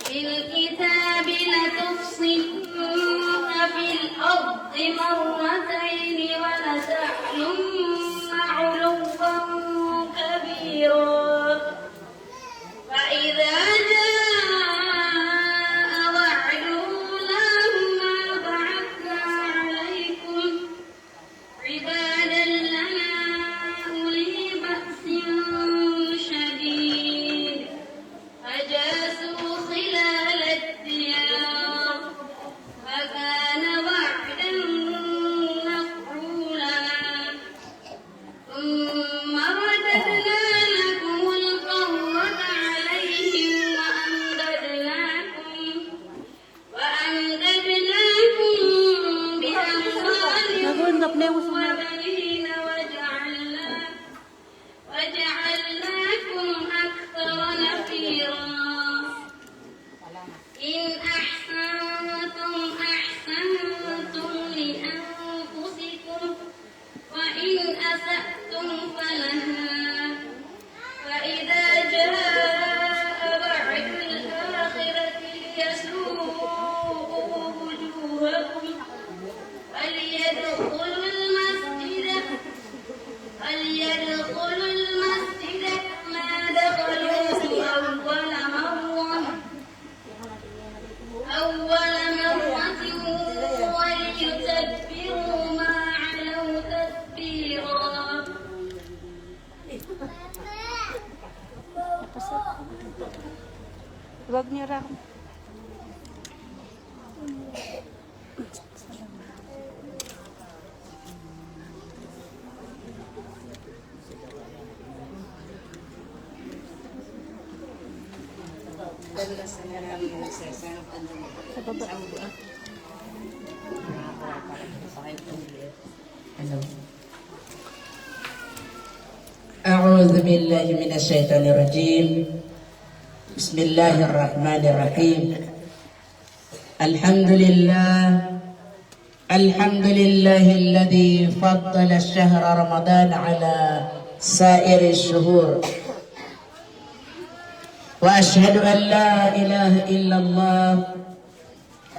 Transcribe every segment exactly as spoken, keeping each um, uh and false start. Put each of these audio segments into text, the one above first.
في الكتاب لتفسدن في الأرض مرتين ولتعلن علوا كبيرا. فإذا جاء وعد أولاهما بعثنا عليكم عبادا لنا أولي بأس شديد فجاسوا خلال الديار وكان وعدا مفعولا. ثم رددنا لكم الكرة عليهم وأمددناكم وأمددناكم بأموال وبنين وجعلنا-، وجعلناكم أكثر نفيرا. إن أحسنتم أحسنتم لأنفسكم وإن أسأتم فلها. فإذا جاء وعد الآخرة ليسوءوا وجوهكم وليدخلوا المسجد، وليدخلوا المسجد كما دخلوه أول مرة، أول مرة وليتبروا ما علوا تتبيرا. Huwag niyo ra. Sa baba. Hello. أعوذ بالله من الشيطان الرجيم. بسم الله الرحمن الرحيم. الحمد لله. الحمد لله الذي فضل شهر رمضان على سائر الشهور. وأشهد أن لا إله إلا الله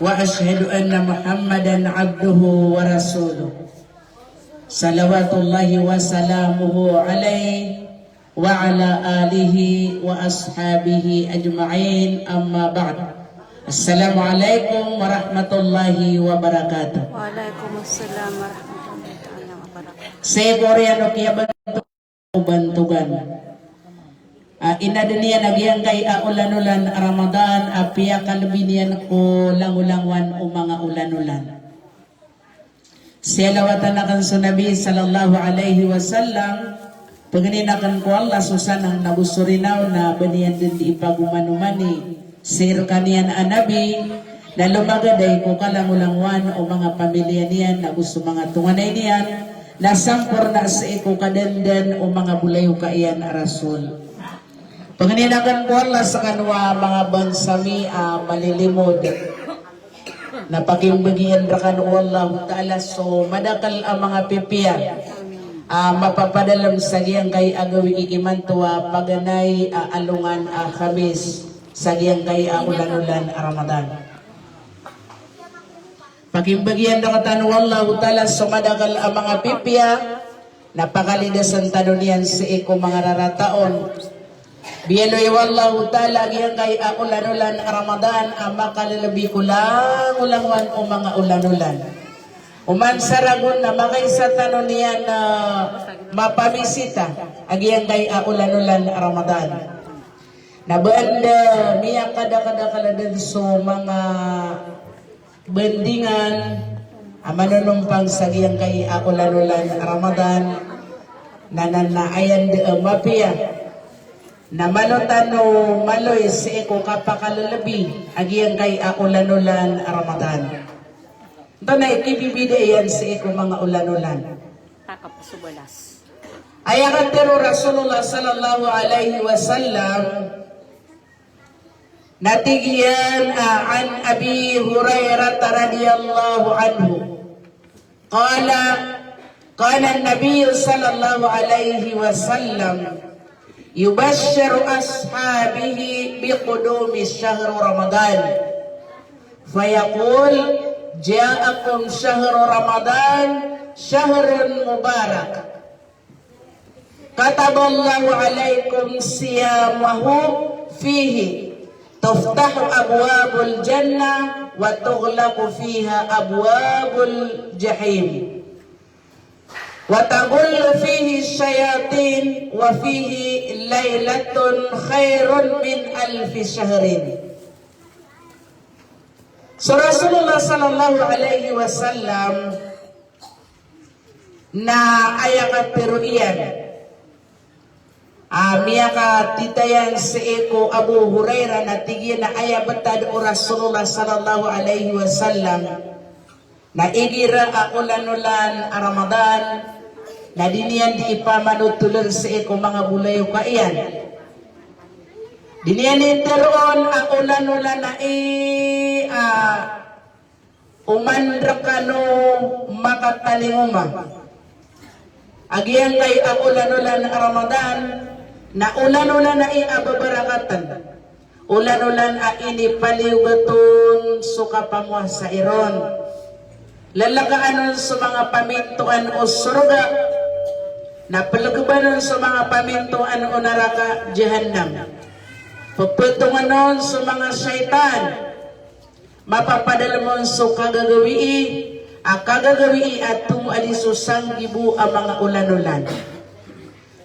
وأشهد أن محمدا عبده ورسوله. صلوات الله وسلامه عليه وعلى آله وأصحابه أجمعين، أما بعد. السلام عليكم ورحمة الله وبركاته. Waalaikumsalam warahmatullahi taala wabarakatuh. Sii ko oriyan o kiyabantogan, a, inadn iyan a giyangkai a olan-olan a Ramadan a piyakalbi niyan ko langolangowan o manga olan-olan. Siyalawatan akn so Nabi sallallahu alaihi wasallam, pangnin akn ko Allah so sanang na bo so rinaw na ba niyan dn di ipagomanomani sii rkaniyan a Nabi, na lomagaday ko kalangolangowan o manga pamilya niyan ago so manga tonganay niyan, na samporna sii ko kadandan o manga bolayoka iyan a Rasul. Pangnin akn ko Allah skano a manga bangsa mi a malilimod. Na pakimbagian rkano o Allahu Ta'ala so madakl a manga pipiya a mapapadalm sa giyangkai a gawii imanto a paganay a alongan a Khamis sa giyangkai a olan-olan a Ramadan. Pakimbagian rktano o Allahu Ta'ala so madakl a manga pipiya na pakalidasn tano niyan sii ko manga rarata on. Biyaloy o Allahu Ta'ala a giyangkai a olan-olan a Ramadan a makalbi ko langolangowan o manga olan-olan. Oman sa ragon na makaisa tano niyan a mapamisita a giyangkai a olan-olan a Ramadan. Na ba anda miyakadakadakl dn so manga bandingan a manonompang sa giyangkai a olan-olan a Ramadan, na, na, na aya anda a mapiya na malo tano maloy sii ko kapakalbi a giyangkai a olan-olan a Ramadan. Antonaa i kibibida iyan sii ko manga olan-olan? Takap so balas. Aya katharo o Rasulullah sallallahu alaihi wasallam, na tig iyan a, an Abi Hurairah radhiyallahu anhu, qala, qala an-Nabi sallallahu alaihi wasallam, يبشر أصحابه بقدوم شهر رمضان فيقول: جاءكم شهر رمضان شهر مبارك كتب الله عليكم صيامه فيه تفتح أبواب الجنة وتغلق فيها أبواب الجحيم وتغل فيه الشياطين وفيه ليلة خير من ألف شهر. So Rasulullah sallallahu alaihi wasallam na aya katharo iyan a miyakatitayan sii ko Abu Hurairah na tig iyan a aya btad o Rasulullah sallallahu alaihi wasallam na igira a olan-olan a Ramadan na di niyan di ipamanotolan sii ko manga bolayoka iyan. Di niyan di tharoon a olan-olan a i a oman rkano makatalingoma a giyangkai a olan-olan a Ramadan na olan-olan a i a babarakatan. Olan-olan a inipaliyogat on so kapamowasai ron. Lalkaan on so manga pamintoan o sorga, na plkban on so manga pamintoan o naraka jahannam. Pphatongan on so manga shaytan. Mapapadalm on so kagagawii a kagagawii a tomo a di so sanggibo a manga olan-olan.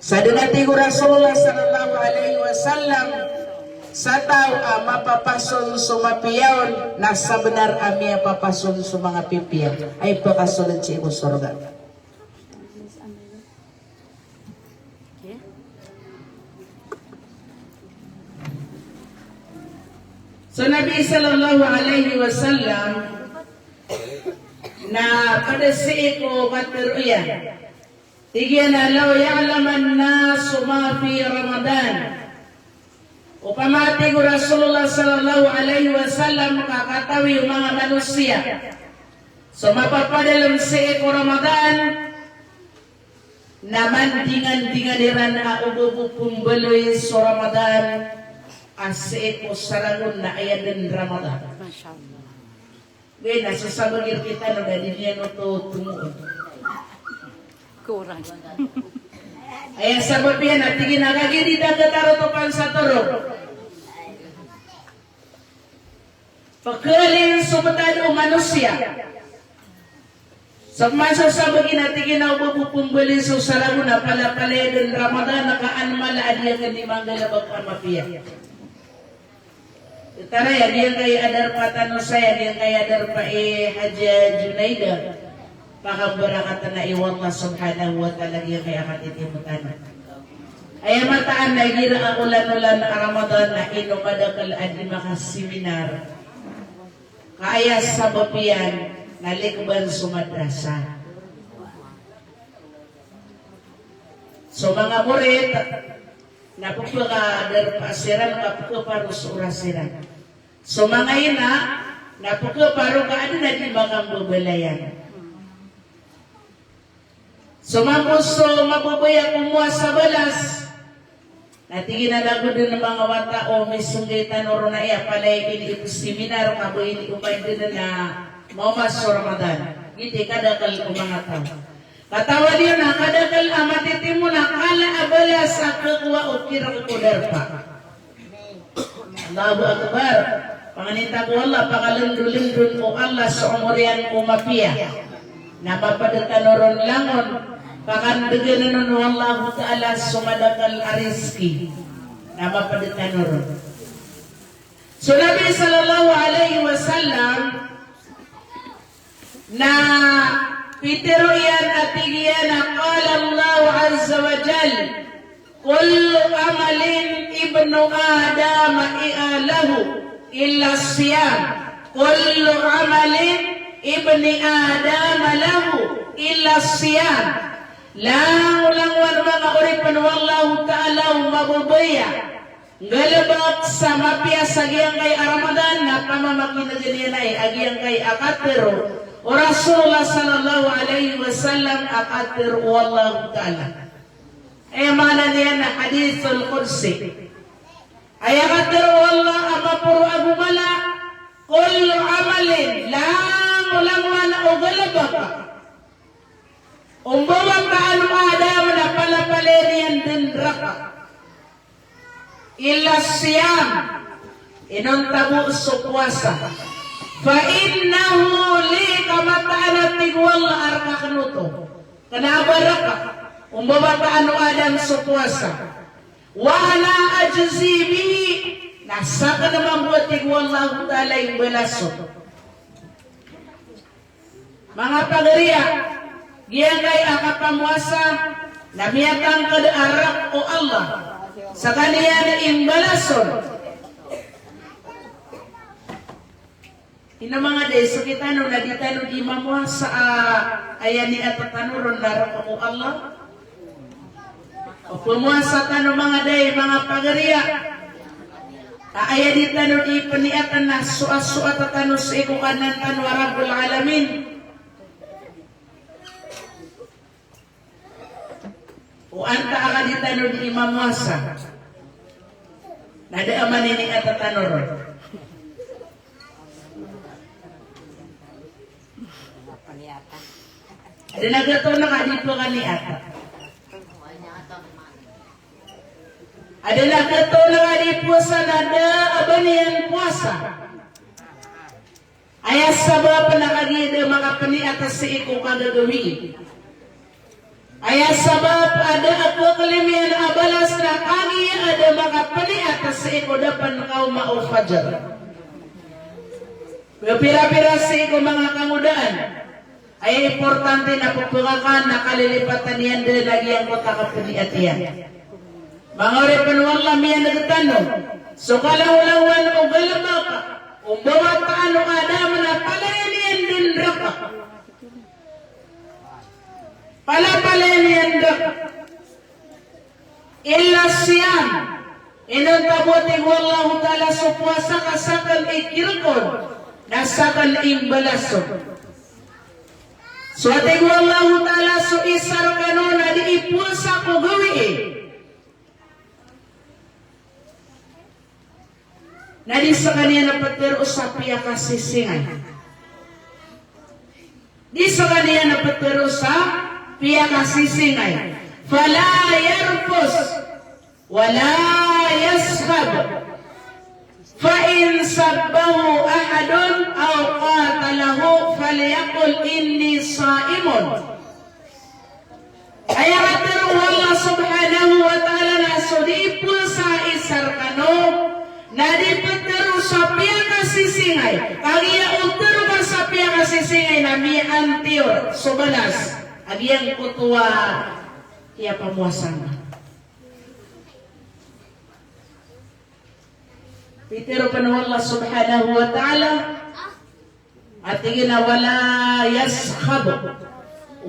Sadn a tig o Rasulullah sallallahu alaihi wasallam, sa taw a mapapason so mapiya on na sabnar a miyapapason so manga pipiya a ipakasold sii ko sorga. So Nabi sallallahu alaihi wasallam na pd sii ko katharo iyan. Tig iyan a, "Law ya'lamun nasu ma fi Ramadan." Opama, tig o Rasulullah sallallahu alaihi wasallam, ka katawi o manga manosiya so mapapadalm sii ko Ramadan, na mandingandingan iran a oba bo pmbaloy so Ramadan a sii ko saragon na aya dn Ramadan. Masha Allah. Gay na so sabagi rktano na di niyan oto tomoon. Korang. Aya sabap iyan a tig iyan a kagiya di da katarotopan sa torog. Pkhalin so btad o manosiya. Sa masa sabagi na tig iyan a oba bo pmbaloy so saragon na palapalaya dn Ramadan na ka an mala a di akn di manggalbk a mapiya. Taray a giyangkai a darpa tano saya, giyangkai a darpa i Haja Junaida. Pakambarakatan o Allah subhanahu wa ta'ala giyangkai a katitimo tano. Aya mataan na igira a olan-olan a Ramadan na ino madakl a di makaseminar. Ka aya sabap iyan na likban so madrasa. So manga morit na pphakadarpa siran ka pkhaparo so oras iran. So manga ina na pkhaparo ka adn a di makambabalayan. So mambo so mababaya ko mowasa balas. Na tig iyan a lagid dn a manga wata o misnggay tano ron a aya palaya ini i seminar ka ba ini oman dn a maoma so Ramadan. Giyoto i kadakl o manga taw. Katawan iyo na kadakl a matitimo na kala a balas a khakowa o kirk ko darpa. Allahu Akbar. Panganin ta ko Allah, pakalndolndon o Allah so omor iyan ko mapiya. Na mapd tano ron langon, pakandgn on o Allahu Ta'ala so madakl a rizki. Na mapd tano ron. So Nabi sallallahu alaihi wasallam, na pitharo iyan a tig iyan a qala Allahu azza wa jal, "Kullu amali ibni Adama lahu illa siyam. Kullu amali ibni Adama lahu illa siyam." Langolangon manga oripn o Allahu Ta'ala o mababaya nggalbk sa mapiya sa giyangkai a Ramadan na pamamakinegn iyan ai a giyangkai a katharo o Rasulullah sallallahu alaihi wasallam a katharo o Allahu Ta'ala. Aya maana niyan na hadithul qudsi. Aya katharo o Allah a maporo ago mala, kullu amalin, langolangowan o galbk o mbawataan o Adam na palapalaya niyan dn rka. Illa siyam, inonta bo so powasa. Fa innahu li, ka mataan a tig o Allah a rka kn oto. Kna a ba rka o mbawataan o Adam so powasa. Wa ana ajzi bihi, na sakn mambo a tig o Allahu Ta'ala i mbalason. Manga pagari a, giyangkai a kapamowasa na miyatangkd a rk o Allah skaniyan i mbalason. Ino manga day, so kitano na di tano di mamowasa a aya niyat tano ron na rk o Allah. O pmowasa tano manga day, manga pagari a, a aya di tano di pniyatan na soasoat tano sii ko Kadnan tano a Rabbul Alamin. O antaa ka di tano di mamowasa na da a maniniyat tano ron. Adn a gioto na ka di pnganiyat. Adn a gioto na ka di powasa na da a ba niyan powasa. Aya sabap na kagiya da makapniyat sii ko kagagawii. Aya sabap a da a khaklm iyan a balas na kagiya da makapniyat sii ko da pn kaoma o fajar. Pphira-phira sii ko manga kangodaan. Aya importante na pphakakan na kalilipatan iyan dn a giyangkoto a kapniyat iyan. Manga oripn o Allah, miyan'g tano so kalangolangowan o galbk o mbawataan o Adam na palaya niyan dn rka. Palapalaya niyan rka. Illa siyam, inonta bo, tig o Allahu Ta'ala, so powasa ka sakn i kirkon, na sakn i mbalason. So, tig o Allahu Ta'ala, so isa rkano na di ipowasa ko gawii. Na di skaniyan ptharoon sa piyakasisingay. Di skaniyan ptharoon sa piyakasisingay. Fala yarfus wala yaskhab. Fa in sabbahu ahadun aw qatalahu falyaqul inni sa'imun. Aya katharo o Allah subhanahu wa ta'ala na so di powasa a isa rkano na di ptharoon sa piyakasisingay. Kagiya o tharoon ka sa piyakasisingay na miyaantiyor so balas a giyangkoto a kiyapamowasa ngka. Pitharo pn o Allah subhanahu wa ta'ala a tig iyan a wala yaskhab.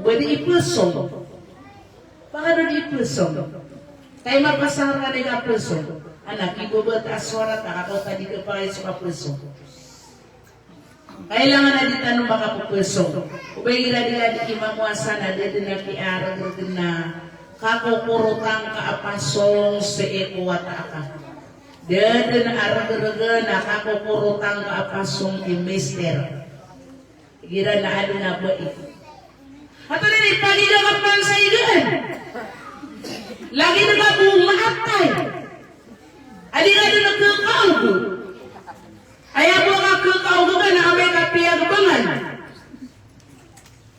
Oba di ipesong. Pangano di ipesong? Kay mapasang rka di kapesong. Anak, ibo ba ta aswara ta ka ko ta di kapakay so kapesong. Kailangan a di tano makapepesong. Oba igira di ka di mamowasa na da dn a kiyaregregen a kakokorotan ka a pasong sii ko wata aka. Da dn a regregen a kakokorotan ka a pasong i mister. Igira na adn a bai. Ato na di pagida ka pansaigaan. Lagid ka bo maatay. A di ka dn kekaog. Aya bo a kekaog ka na amay ka piyagbangan.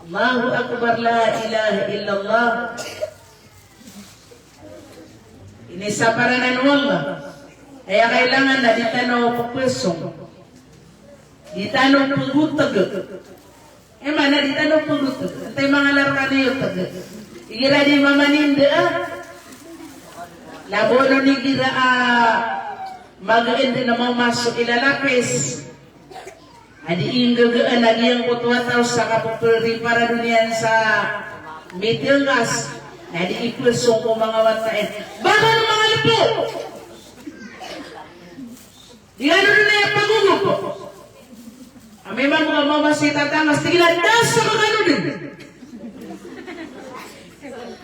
Allahu Akbar, la ilaha illallah. Inisapar anan o Allah. Aya kailangan na di tano pepesong. Di tano pegoteg. Aya maana di tano pegoteg. Antai mangala rkaniyo teg? Igira di mamaninda a labono ni gira a magaan dn a mamaso i lalapis. A di inggagaan a giyangkoto a taw sa kapeperipara doniyan sa mitengkas. Na di ipesong ko manga wata iyan. Ba kano manga lepo? Di kano dn aya pagogop. Amay mambo ka mamaso i tatangas, tig iyan a da sa ba kano dn.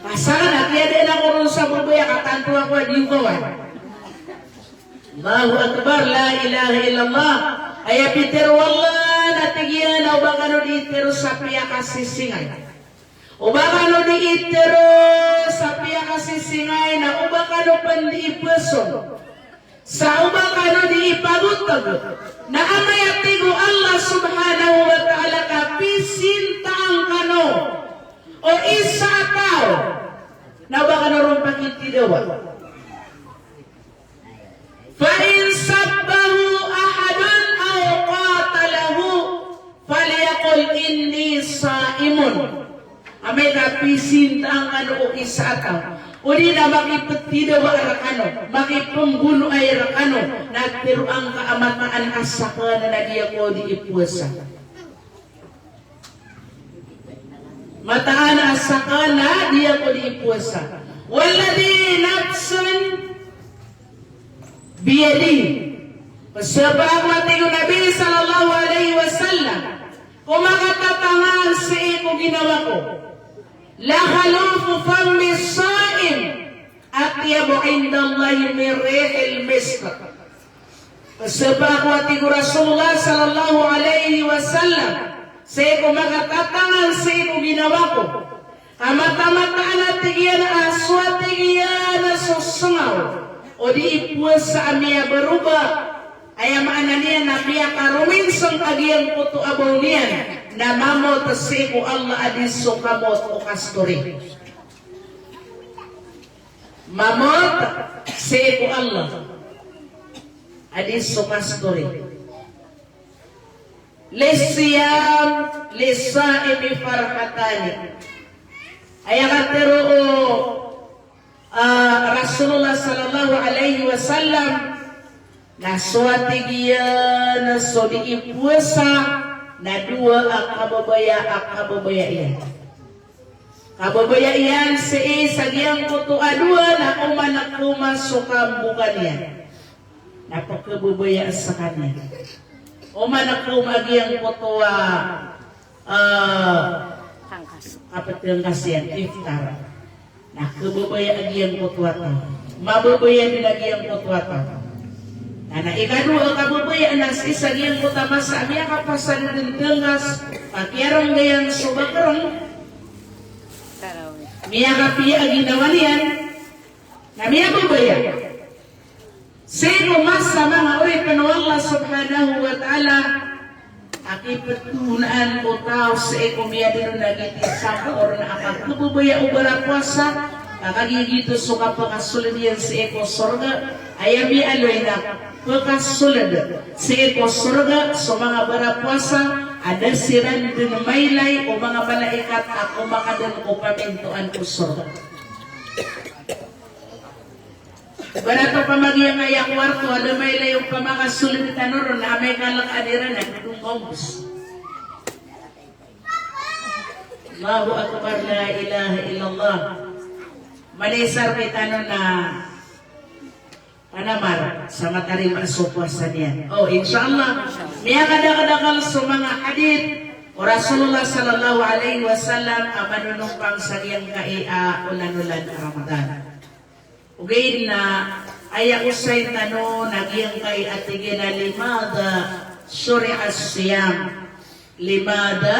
Pasaran a kiyadaan ako ron sa babaya ka tanto ako a di ko kawan. Allahu Akbar, la ilaha illallah. Aya pitharo o Allah na tig iyan a o ba kano di itharo sa piyakasisingay. O ba kano di itharo sa piyakasisingay na o ba kano pn di iphasong. Sa o ba kano di ipagotag na amay a tig o Allah subhanahu wa ta'ala ka pisintaan kano o isa a taw na o ba kano ron pakitidawa. Fa in sabbahu ahadun aw qatalahu falyaqul inni sa'imun. Amay ka pisintaan kano o isa a taw, odi na makiptidawa rkano, makipmbonoay rkano, na tharoa ngka a mataan a sakn na di ako di ipowasa. Mataan a sakn na di ako di ipowasa. Walladhi nafsi biyadihi. Pzapa ako a tig o Nabi sallallahu alaihi wasallam ko makatatangan sii ko ginawa ko. La khalufu fammi sa'im atyabu indallahi min rihil misk. Pzapa ako a tig o Rasulullah sallallahu alaihi wasallam sii ko makatatangan sii ko ginawa ko. Ka mataan a tig iyan a so a tig iyan a so sngaw o di ipowasa a miyabaroba, aya maana niyan na miyakarominsng a giyangkoto a baw niyan na mamot sii ko Allah a di so kamot o kastori. Mamot sii ko Allah a di so kastori. Lissiyam, lissa'imi farhatani. Aya katharo o, ah, Rasulullah sallallahu alaihi wasallam na so a tig iyan a so di ipowasa na dowa a kababaya a kababaya iyan. Kababaya iyan sii sa giyangkoto a dowa na oman a koma so kambokan iyan. Na pkhababaya skaniyan. Oman a koma a giyangkoto a, ah, kaptngkas iyan, iftar. Na khababaya a giyangkoto a taw. Mababaya dn a giyangkoto a taw. Na, na ikadowa a kababaya na sii sa giyangkoto a masa a miyakapasad dn tngkas, ka kiyarnggayan so bakrng. Miyakapiya a ginawa niyan, na miyababaya. Sii ko masa, manga oripn o Allah subhanahu wa ta'ala, a kipthonaan o taw sii ko miyadn on a giti sambo ron a kakhababaya o barapowasa, ka kagiya gioto so kapakasold iyan sii ko sorga, aya miyaaloy na pkasold sii ko sorga so manga barapowasa a da siran dn mailay o manga malaikat a komakadn ko pamintoan ko sorga. Ibarat o pamagiyangkaya kuwarto a da mailay o pamakasold tano ron, amay ka lkan iran na dodong ka ombs. Allahu Akbar, la ilaha illallah. Manisar kitano na panamar sa matarima so powasa niyan. O, insha Allah, miyakadakdakl so manga hadith o Rasulullah sallallahu alaihi wasallam a manonompang sa giyangkai a olan-olan a Ramadan. Ogaid na aya osayn tano na giyangkai a tig iyan a limadha shuri'a siyam. Limadha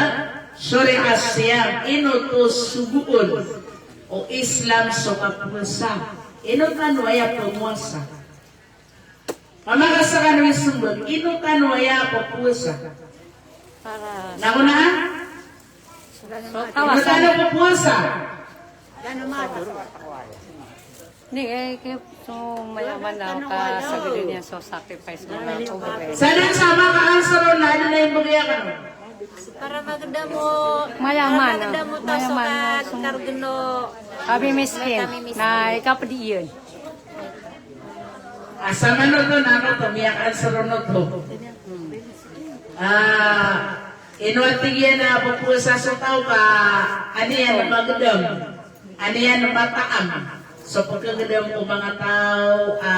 shuri'a siyam. Ino oto sogoon o Islam so kapowasa? Ino tano aya pmowasa? Pamakasakano i sombag, ino tano aya pphowasa? Para na kona? Ino tano pphowasa? Ni, eh, kaya so mayaman na kasagad niyan so sacrifice mo na ako, eh. Sa dn sa maka-answer on na adn a imbgay akn on. Para magdamo, mayaman, para magdamo taw so mayaman, ka-, so kargno. Kami miskin, kami miskin. Na ikapdi iyan. Asa man oto na ano to, miyak-answer on oto. Ah, ino a tig iyan a pphowasa so taw ka an iyan magdam, an iyan mataam so pkhagdam o manga taw a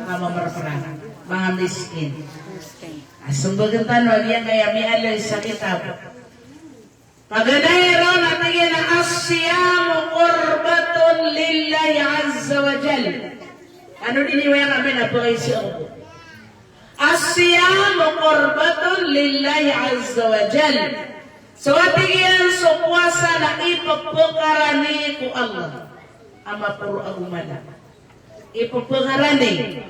kamamarpra, manga miskin. A sombagn tano a giyangkaya miyaaloy sa kitab. Paganay ron a tig iyan a as-siyamu qurbatun lillahi azza wa jal. Ano dini waya kami na pagay siya ko. As-siyamu qurbatun lillahi azza wa jal. So a tig iyan so powasa na ipephakarani ko Allah a maporo ago mala. Ipephakarani.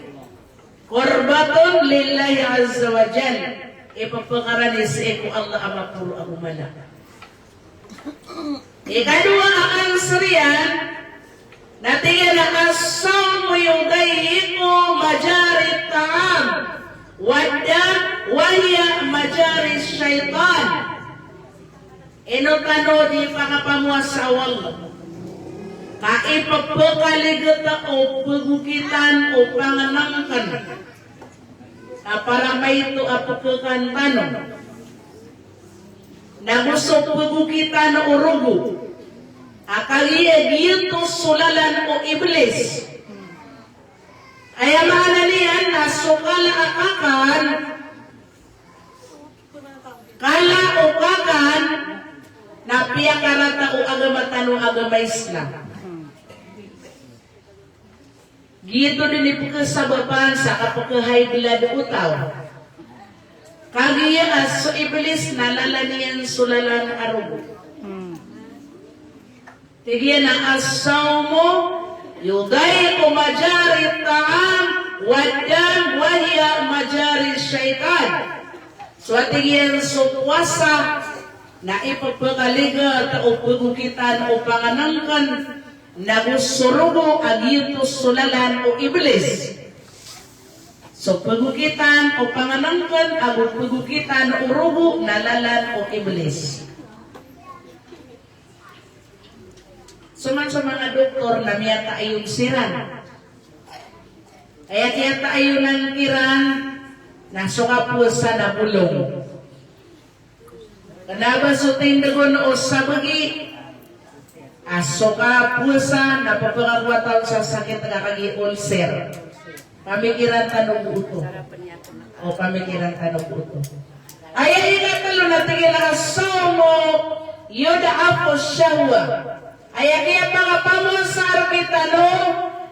Qurbatun lillahi azza wa jal. Ipephakarani sii ko Allah a maporo ago mala. Ikadowa a answer iyan, na tig iyan a as-sawmu yudayyiqu majari at-ta'am, wad-dam, wa hiya majari ash-shaytan. Ino tano di pakapamowasa o Allah ka ipephakaligta o pegokitan o pangnengken a para maito a pekekan tano, nago so pegokitan o rogo a kagiya giyoto so lalan o Iblis. Aya maana niyan na so kala a kakan, kala o kakan na piyakarata o agama tano a agama Islam. Giyoto dn i pkhasabapan sa kapkha-high blood o taw. Kagiya a so Iblis na lalan iyan so lalan a rogo. Tig iyan a as-sawmu yudayyiqu majari at-ta'am wad-dam wa hiya majari ash-shaytan. So a tig iyan so powasa na ipephakaligta o pegokitan o pangnengken nago so rogo a giyoto so lalan o Iblis. So pegokitan o pangnengken ago pegokitan o rogo na lalan o Iblis. So man so manga doktor na miyataayon siran. Aya kiyataayonan kiran na so kapowasa na bolong. Kna ba so tindg on o sabagi a so kapowasa na pphakagowa tano sa sakit a kagiya ulcer. Pamikiran tano bo oto. O pamikiran tano bo oto. Aya ikatlo na tig iyan a as-sawmu yud'ifu ash-shahwa. Aya kiyapakapamowasa rktano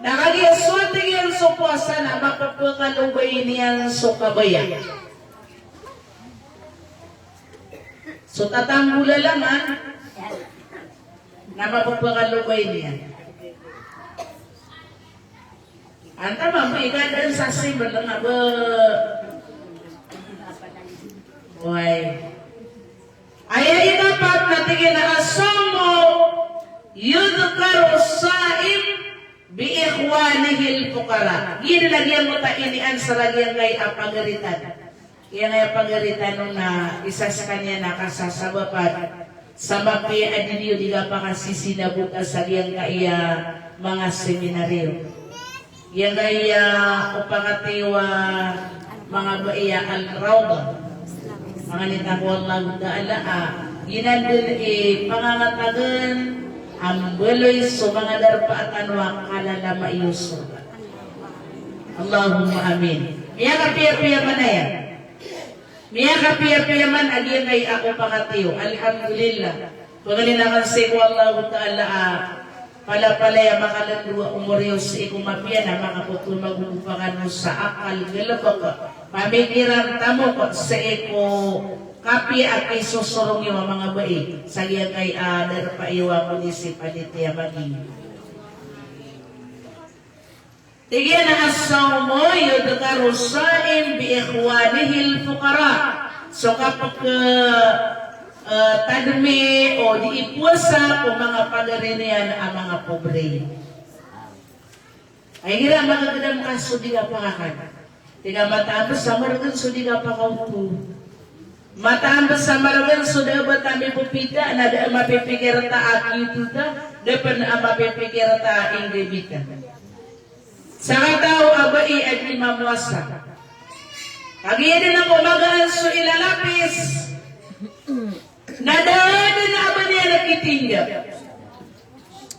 na kagiya so tig iyan so powasa na mapphakalobayn iyan so kabaya. So tatambolala man na mapphakalobayn iyan. Antaa mambo i kadaan sa simbl na ba. Oway. Aya ikapat na tig iyan a as-sawmu yudhkaru as-sa'im bi ikhwanihi al-fuqara. Giya dn a giyangkoto a ini-answer a giyangkai a pagari tano. Giyangkai a pagari tano na isa skaniyan a kasasabapan sa mapiya a di niyo di kapakasisinabota sa giyangkai a manga seminaryo. Giyangkai a o pangatiyo a manga bai a Al-Rawda. Manga nita ko Allahu Ta'ala a giyanan dn i pangangatagan a mbaloy so manga darpa tano a kalalamai o sorga. Allahumma amin. Miyakapiyapiya man aya. Miyakapiyapiya man a giyangkai a o pangatiyo. Alhamdulillah. Pangnin akn sii ko Allahu Ta'ala a palapalaya makalndo a omor iyo sii ko mapiya na makapphamagogopa kano sa akal, galbk, pamikiran, tamok sii ko kapiya a kisosorong iyo a manga bai sa giyangkai a darpa iyo a municipality a Maging. Tig iyan a as-sawmu yudhkaru as-sa'im bi ikhwanihi al-fuqara. So kapk, eh, tadmi o di ipowasa ko manga pagari niyan a manga pobre. Ay, igira makagdam ka so di kapakakan. Tig a mataan bo sa margn so di kapakaoto. Mataan bo sa margn so da a ba ta mipipita, na da a mapipikir ta a kiyoto ta, da pn a mapipikir ta a ingd bita. Sakataw a bai a di mamowasa. Kagiya dn a ko magaan so ilalapis. Na da dn a ba niyan a kitinda.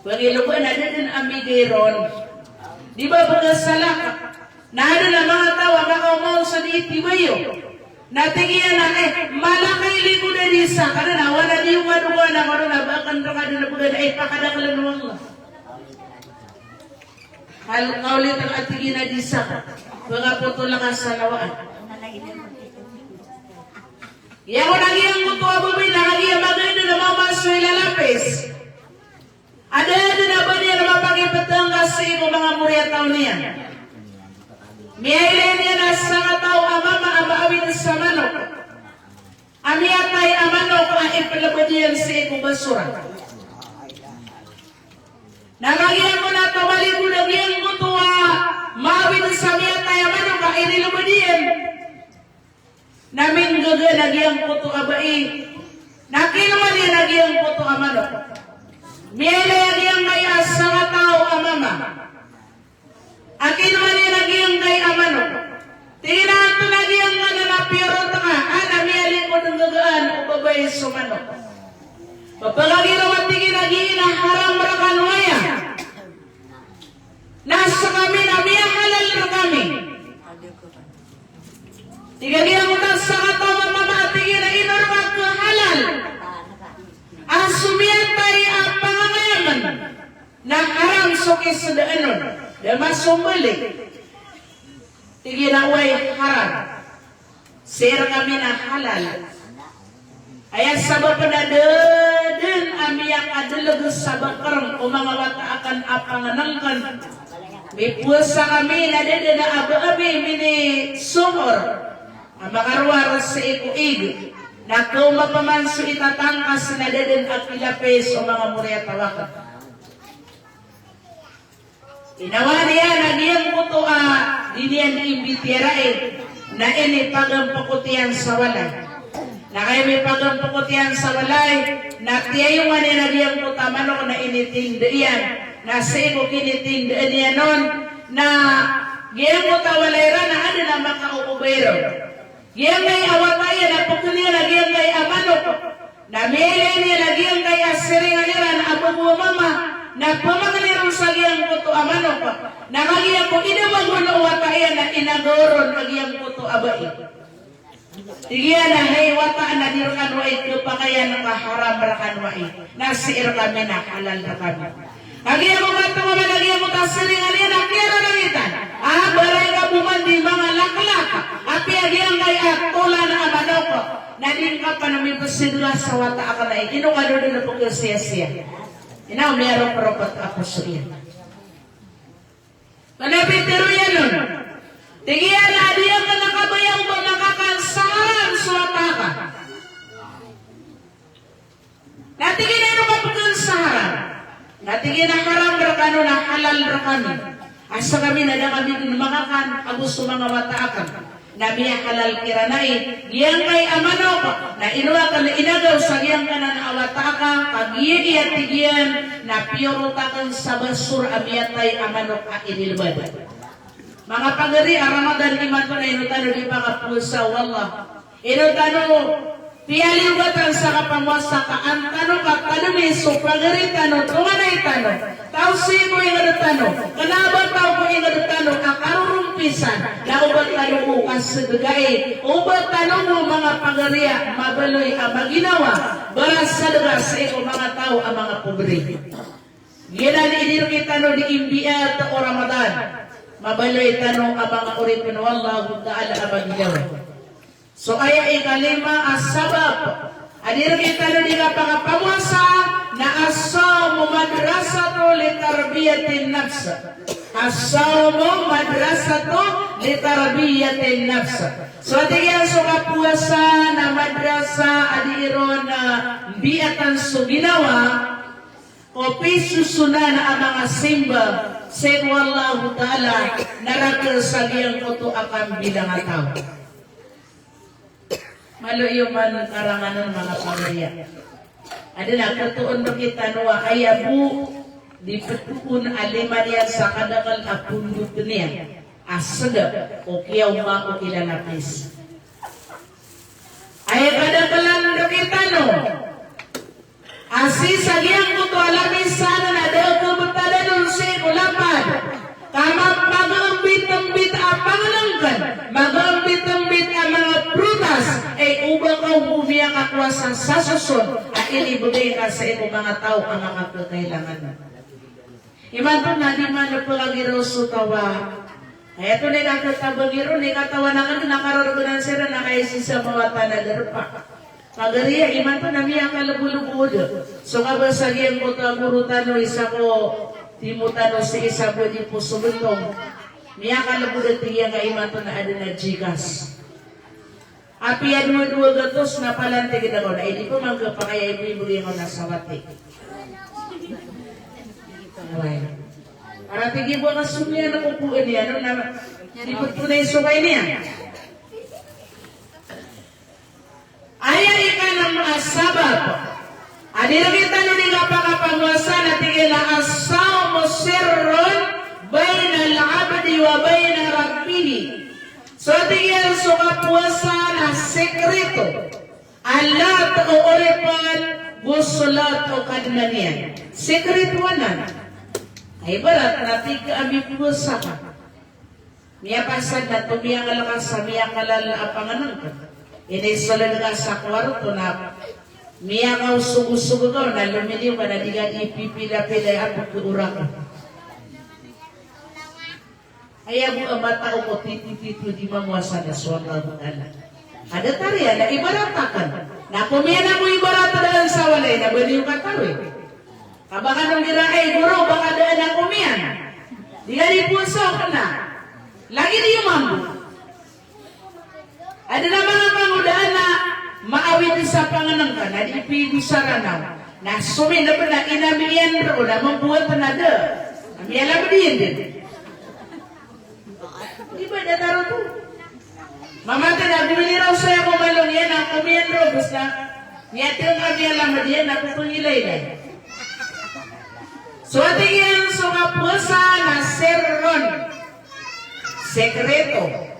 Pagilog a na da dn a migay ron. Di ba pagkasalaka. Na da dn a manga taw a makaoma on so di tibayo. Na tig iyan a, eh, mala ka i likod a di isa, ka na, na wala di oman oman a, ka na, na ba akn rka dn a bgan a ipakadakl o Allah. Hal kawlit a tig iyan a di isa ka, pagapotol ka sa lawaan. Iyan ko na giyangkoto a babay na kagiya magay dn a mamaso i lalapis. Adn a ba niyan mapakiptngka sii ko manga moriyataw niyan. Miyailay niyan a sakataw a mama a maawid sa manok a miyatay a manok a iplbd iyan sii ko basura. Na kagiya ko na tomalibo na giyangkoto a maawid sa miyatay a manok a inilbd iyan. Na minggaga na giyangkoto a bai. Na kinowa niyan a giyangkoto a manok. Miyailay a giyangkaya a sakataw a mama a kinowa niyan a giyangkaya a manok. Tig iyan a antonaa giyangkanan a piyorot ka, a na miyalikod nggagaan o babay so manok. Pphakagiraw a tig iyan a giya na haram rkano aya. Na skami na miyahalal rkami. Tig a giyangkoto a sakataw a mama a tig iyan a ino rka khahalal a so miyatay a pangangayaman na haram so kisdaan on, da masombali. Tig iyan a oway, haram. Sii rkami na halal. Aya sabap na da dn a miyakadlg sa bkrng o manga wata akn a pangnngkn. Mipowasa kami na da dn a ba ami minisuhur a makarowar sii ko ig. Na kaoma pman so itatangkas na da dn a kilapis o manga moriyataw akn. Inawaan iyan a giyangkoto a di niyan imbitiyarai na inipagmpokot iyan sa walay. Na kagiya mipagmpokot iyan sa walay, na tiyayongan iyan a giyangkoto a manok na initindaan iyan. Na sii ko kinitindaan iyan on, na giyangkoto a walay iran na adn a makaoobay ron. Giyangkai a wata iyan na pkn iyan a giyangkai a manok. Na miyailay niyan a giyangkai a siringan iran a bago a mama na pmakn iron sa giyangkoto a manok. Na kagiya ko inibag on o wata iyan na inagaw ron a giyangkoto a bai. Tig iyan a hay wata, na di rkano ai khapakayan ka, haram rkano ai. Na sii rkami na halal rkami. Kagiya ko katonga man a giyangkoto a siringan iyan a kiyarangitan a baray ka bo man di manga laklak, apiya giyangkai a tolan a manok, na di ngka pn mipsidga sa wata akn ai. Ino ka dn a pkhasiyasiya? Ino miyaropropt a poso iyan. Kna pitharo iyan on. Tig iyan a di akn kabaya o ba makakan sa haram so wata akn. Na tig iyan a ino ka pkn sa haram? Na tig iyan a haram rkano na halal rkami. A skami na da kami dn makakan ago so manga wata akn. Na miyahalal kiran ai giyangkai a manok. Na ino akn inagaw sa giyangkanan a wata akn, kagiya tig iyan na piyorot akn sa basor a miyatay a manok a inilbad. Manga pagari a Ramadan imanto na ino tano di pakapowasa, wallah. Ino tano piyaliyogatan sa kapamowasa ka an tano katadmi so pagari tano, tonganay tano, taw sii ko ingd tano, kna a ba taw ko ingd tano a karorompisan, na o ba tano ko kasadgai, o ba tano ko manga pagari a mabaloy a maginawa, barasadga sii ko manga taw a manga pobre. Giyanan i di rkitano di imbiat o Ramadan. Mabaloy tano a manga oripn o Allahu Ta'ala a maginawa. So aya ikalima a sabap a di rkitano di kapakapamowasa na as-sawmu madrasatun li tarbiyatin nafs. As-sawmu madrasatun li tarbiyatin nafs. So tig iyan so kapowasa na madrasa a di ron a mbiatan so ginawa ko pisosonan a manga simba sii ko Allahu Ta'ala, na rakn sa giyangkoto a kambilang a taw. Malo iyo man karanganan manga pagariya. Adn a khatoon rkitano a aya bo di ptoon a lima niyan sa kadakl a pondot niyan a sdp o kiyaoma o kilalapis. Aya kadaklan rkitano a sii sa giyangkoto a lamis anan a da a kabtadan on sii ko lapad, ka mapagambitambit a pangnngkn, magambitambit a manga prutas, sa, sa soson a inibegay ka sii ko manga taw a makakakailangan. Imanto na di man pagagiraw so taw a, aya to na ikatabang iron, ikatawan aken na karargenan siran na kaisisa mawatan a derpa. Pagariya, imanto na miyakalebodebod so kabasa giyangkoto a goro tano, isa ko timo tano sii sa bo di Poso Betong. Miyakalebodebod tig iyan ka imanto na aden a GCash. Apiya dowa, dowa gatos na palantig na kaw na, edi pman kapakay a ibibegay ko na sawati. Oway. Para tig iyan bo a kasomiyan ako po ini, ano na, di po tunay so kainiyan. Aya ikanem a sabap a di rektano di kapakapowasa na tig iyan a as-sawmu sirrun baynal abdi wa bayna rabbih. So tig iyan so kapowasa na sekreto a lat o oripen go so lat o Kadnan iyan. Sekreto anan. Ay ibarat na tig ka a mipowasa ka. Miyapasad na tomiyangel ka sa miyakalala a pangenengken. Inisoled ka sa kwarto na miyakaosogosog ka na lominiyo ka na di ka di pipilapila a pekooraken. Aya bo a matao ko titotito di mamowasa na so Allahu Ta'ala. Ada tariya na ibarat aken. Na komiyan ako ibarat aken sa walay na ba niyo katawi. Ka ba kano igira, ay goro, ba ka daan a komiyan. Di ka di powasa ka na. Lagid iyo mambo. Aden a manga pangodaan a maawid sa pangenengken a di pipisaran aw. Na somin na ba na inamiyan roo na mambo a tanda. Miyalam diyan den. Di ba da taro to? Mambo a tanda, gomini raw saya ko malo niyan a komiyan roo, basta miyateng ka miyalam diyan a kopengilaylay. So tig iyan so kapowasa na sirrun. Sekreto.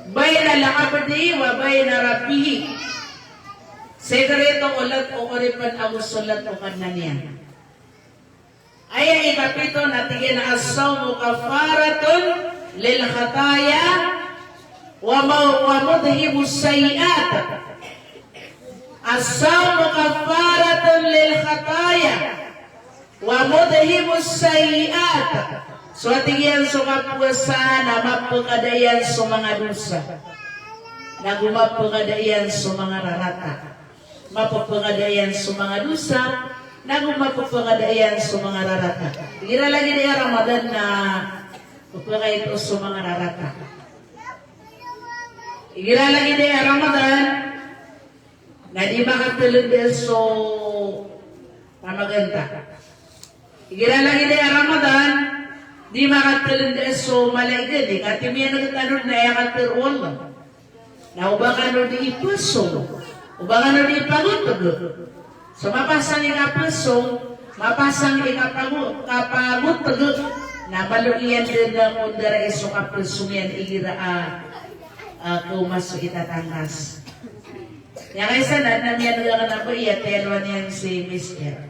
Baynal abdi wa bayna rabbih. Sekreto o lat o oripen ago so lat o Kadnan iyan. Aya ikapito na tig iyan a as-sawmu kaffaratun lil khataya wa ma-, wa mudhibus sayyi'at. As-sawmu kaffaratun lil khataya wa mudhibus sayyi'at. So tig iyan so kapowasa na mapekada iyan so manga dosa. Nago mapekada iyan so manga rarata. Mapepengada iyan so manga dosa, nago mapepengada iyan so manga rarata. Igira lagid aya Ramadan na pepekaito so manga rarata. Igira lagid aya Ramadan na di makateled so pamaganta. Igira lagid aya Ramadan, di makateled so malaikat, di kati miyan kateled na aya kater o Allah. Na o ba kano di ipesong, o ba kano di ipagoteg. So mapasang i kapesong, mapasang i kapago-, kapagoteg, na malo iyan den a kondarai so kapesong iyan igira a, a, kawma so itatangkas. Aya kaisa na, na miyan den a kena ba iya tiyaloan iyan si mister.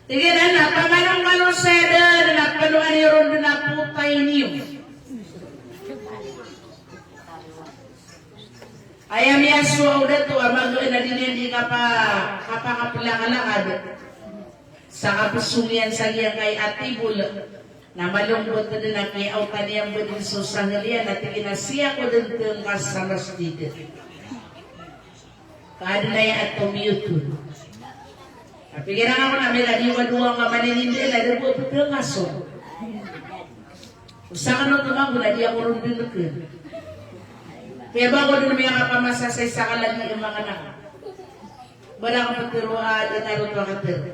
Tig iyan a na pamanong-manong saya den a panoan iyo ron den a potay niyo. Aya miyasowa o dato a magaan a di niyan di kapa-, kapakaplakalakan. Sa kapesong iyan sa giyangkai a tibol. Na malongbot den a kiyaotan iyan bo den so sahel iyan a tig iyan a siya ko den tengkas sa masjid. Ka aden aya a tomiyotol. Kapikiran ako na miyadowa-dowa ka maninindel a da bo a petengkas on. Osaken oto mambo na di ako ron deneken. Kaya ba ako den miyakapamasa sa isa ka lagi a makanak. Ba da kapetero a da taro to a katero.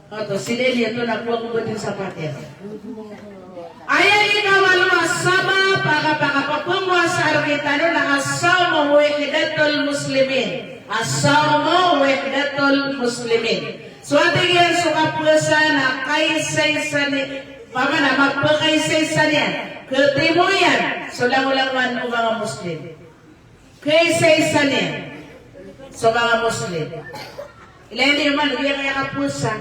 Oto, sii den iyan oto na kowa ko ba den sa pater. Aya ikawalo a sabap a kapakapowasa a rek tano na as-sawmu wahdatul muslimin. As-sawmu wahdatul muslimin. So a tig iyan so kapowasa na kaisaisa ni, pamana mapekaisaisa niyan, ketimo iyan so langolangowan o manga Muslim. Kaisaisa niyan so manga Muslim. Ilay niyo man, giyangkaya kapowasa.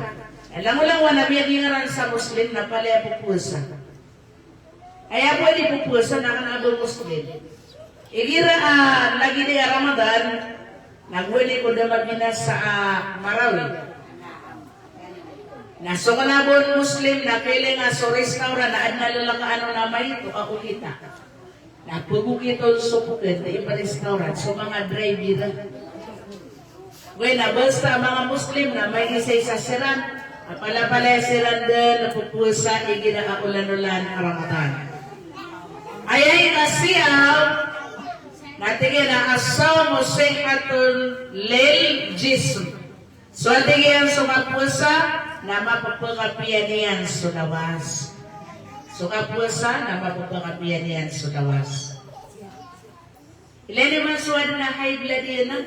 Langolangowan a miyadingaran sa Muslim na palaya popowasa. Aya bo a di popowasa na kena a ba Muslim. Igira a lagid i Ramadan, na gowani ko da mabinasa a Marawi. Na so kna a ba on Muslim na kailangan so restaurant na adn a lalakaw on a maito a okit a. Na pagokit on so poked, di ba restaurant, so manga driver. Gowani na basta manga Muslim na maisaisa siran, a palapalaya siran dn pphowasa igira a olan-olan a Ramadan. Aya ikasiyaw, na tig iyan a as-sawmu sihhatun lil jism. So tig iyan so kapowasa na mapphakapiya niyan so lawas. So kapowasa na mapphakapiya niyan so lawas. Ilay niyo man so adn a high blood iyan a.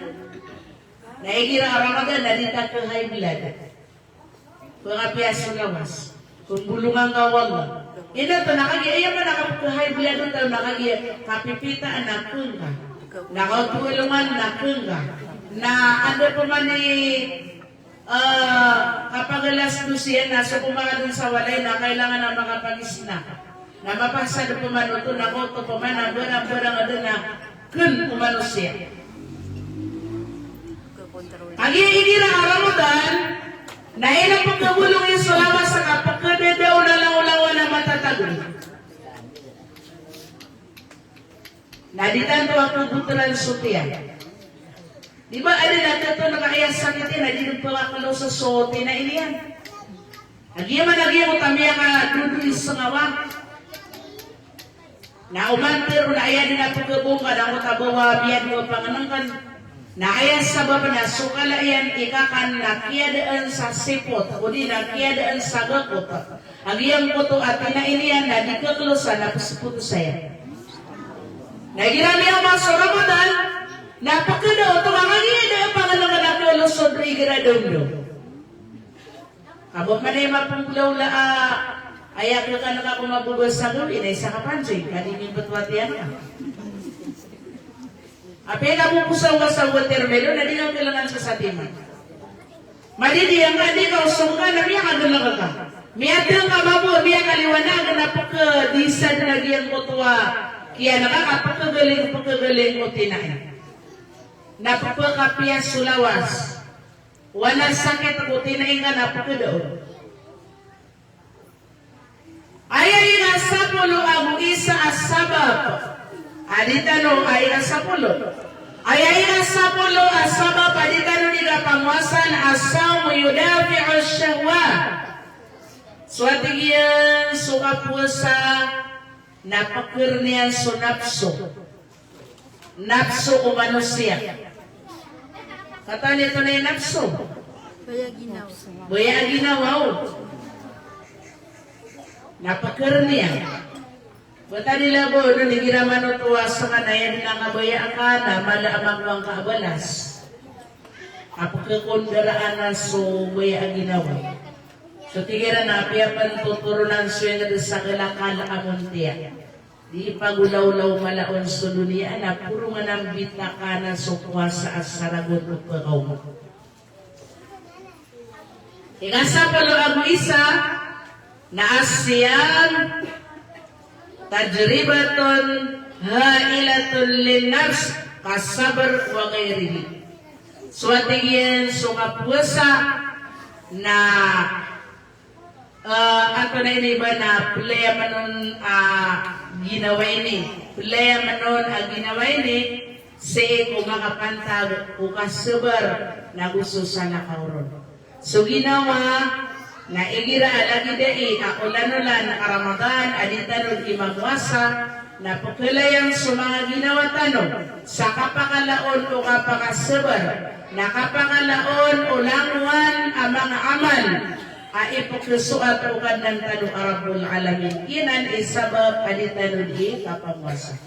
Na igira a Ramadan na di ta kha-high blood. Pkapiya so lawas. Pmbolongan ka o Allah. Ino oto na kagiya, aya man a kapkha-high blood oto na kagiya, kapipitaan a kngka. Na kaoto alongan na kngka. Na anda pman i, eh, kapagalas dosiyan na so pman dn sa walay na kailangan a makapag-snack. Na mapasad pman oto na kaoto pman a barang-barang a da na kn o manosiya. Kagiya igira a Ramadan, na ino pkhabolong iyan so lawas a kapkhadadaw na langolangon a matatago. Na di tanto a kabotran so tiyan. Di ba adn a tato na kaaya sakit iyan, na di dn pkhakalosa so tinaid iyan. Kagiya man a giyangkoto a miyakadodoy sa ngawa. Na oman tero na aya dn a pkhabongka na angkoto a bawa a biyadn o pangnngkn. Na aya sabap na so kala iyan i kakan na kiyadaan sa sipot, odi na kiyadaan sa gakot. A giyangkoto a tinaid iyan na di khakalosa na pspotosa iyan. Na igira miyaoma so Ramadan, na pkhada oto ka kagiya da a pangnngkn a kiyalosod igira domdom. Ka ba man aya mapnggolawla a, aya khakan ka ko mabobasa gawii na isa ka pansoy, ka di mimbtwat iyan ka. Apiya ka bo ko sawa-sawa termelo na di ka kailangan sa satiman. Madidi angka di ka osong ka na miyakaglk ka. Miyatng ka mabo, miyakaliwanag na pkdisad na giyangkoto a kiyan ka, ka pkgaling, pkgaling o tinaid. Na pphakapiya so lawas. Oway na sakit ko tinaid ka na pkhada on. Aya ikasapolo ago isa a sabap a di tano, aya ikasapolo. Aya ikasapolo a sabap a di tano di kapowasa na as-sawmu yudafi'u shahwat. So a tig iyan so kapowasa na pkr iyan so napso. Napso o manosiya. Katawan iyo oto na i napso? Baya a ginawa. Baya a ginawa, o. Na pkr iyan. Ba tadi labo, no, igira man oto a ska na aya dn a kabaya aka na mala a magowang ka a balas. A pkhakondaraan a so baya a ginawa. So tig iran a apiya pn totoronan so ingd sa kalakal a montiya. Di pagolawlaw mala on so doniya na porongan a mbitaka na so powasa a saragon o pkaoma. Ikasapolo ago isa na as-siyam tajribatun ha'ilatun lin-nafs kas-sabr wa ghayrihi. So a tig iyan so kapowasa na Ah, antonaa ini ba na playa man on a ginawa ini. Playa man on a ginawa ini, sii ko makapantag ko kasabar nago so salakaw ron. So ginawa na igira a lagid ai a olan-olan a Ramadan a di tano di mamowasa, na pkhalayang so manga ginawa tano sa kapakalaon o kapakasabar, na kapakalaon o langowan a manga amal a ipkhasoat o Kadnan tano a Rabbul Alamin. Giyanan i sabap a di tano di kapamowasa.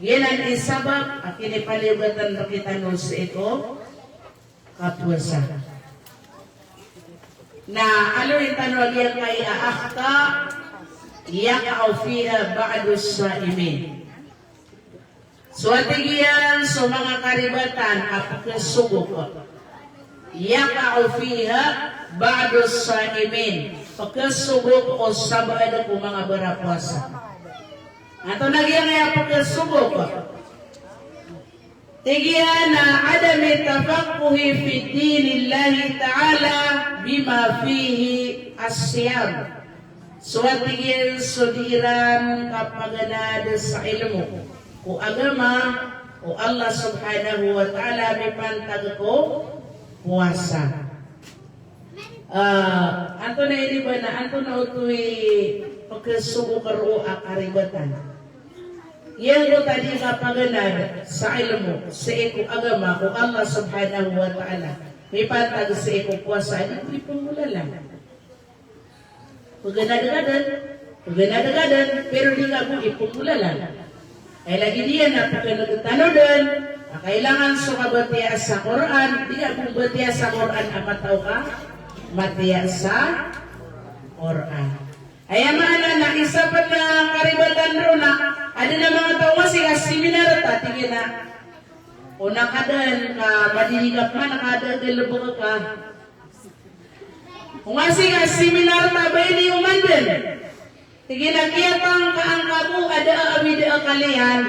Giyanan i sabap a kinipalibatan rktano sii ko kapowasa. Na aloyin tano a giyangkai a akhta yaqa'u fiha ba'dus sa'imin. So a tig iyan so manga karibatan a pkhasogop. Yaqa'u fiha ba'dus sa'imin. Pkhasogop o sabaad ko manga barapowasa. Antonaa giyangkaya pkhasogop? Tig iyan a adami tafaqquhi fi dinillahi ta'ala bima fihi as-siyam. So a tig iyan so di iran kapaganad sa ilmo ko agama o Allah subhanahu wa ta'ala mipantag ko powasa. Ah, antonaa i riba na antonaa oto i pkhasogo ko roo a karibatan. Giyangkoto a di kapaganad sa ilmo sii ko agama o Allah subhanahu wa ta'ala mipantag sii ko powasa a di ko ipenggolalan. Pganad ka dn, pganad ka dn, pero di ka bo ipenggolalan. Aya lagid iyan na pkhan'g tano dn a kailangan so kabatiyaa sa Qur'an, di ka bo mbatiyaa sa Qur'an a matao ka matiyaa sa Qur'an. Aya maana na isa pn a karibatan roo na adn a manga taw a sii ka seminar ta, tig iyan a o na ka dn ka madidi ka pman ka da galbk ka. Oway, sii ka seminar ta ba ini oman dn. Tig iyan a kiyatangka angka bo a da a awid a kaliyan.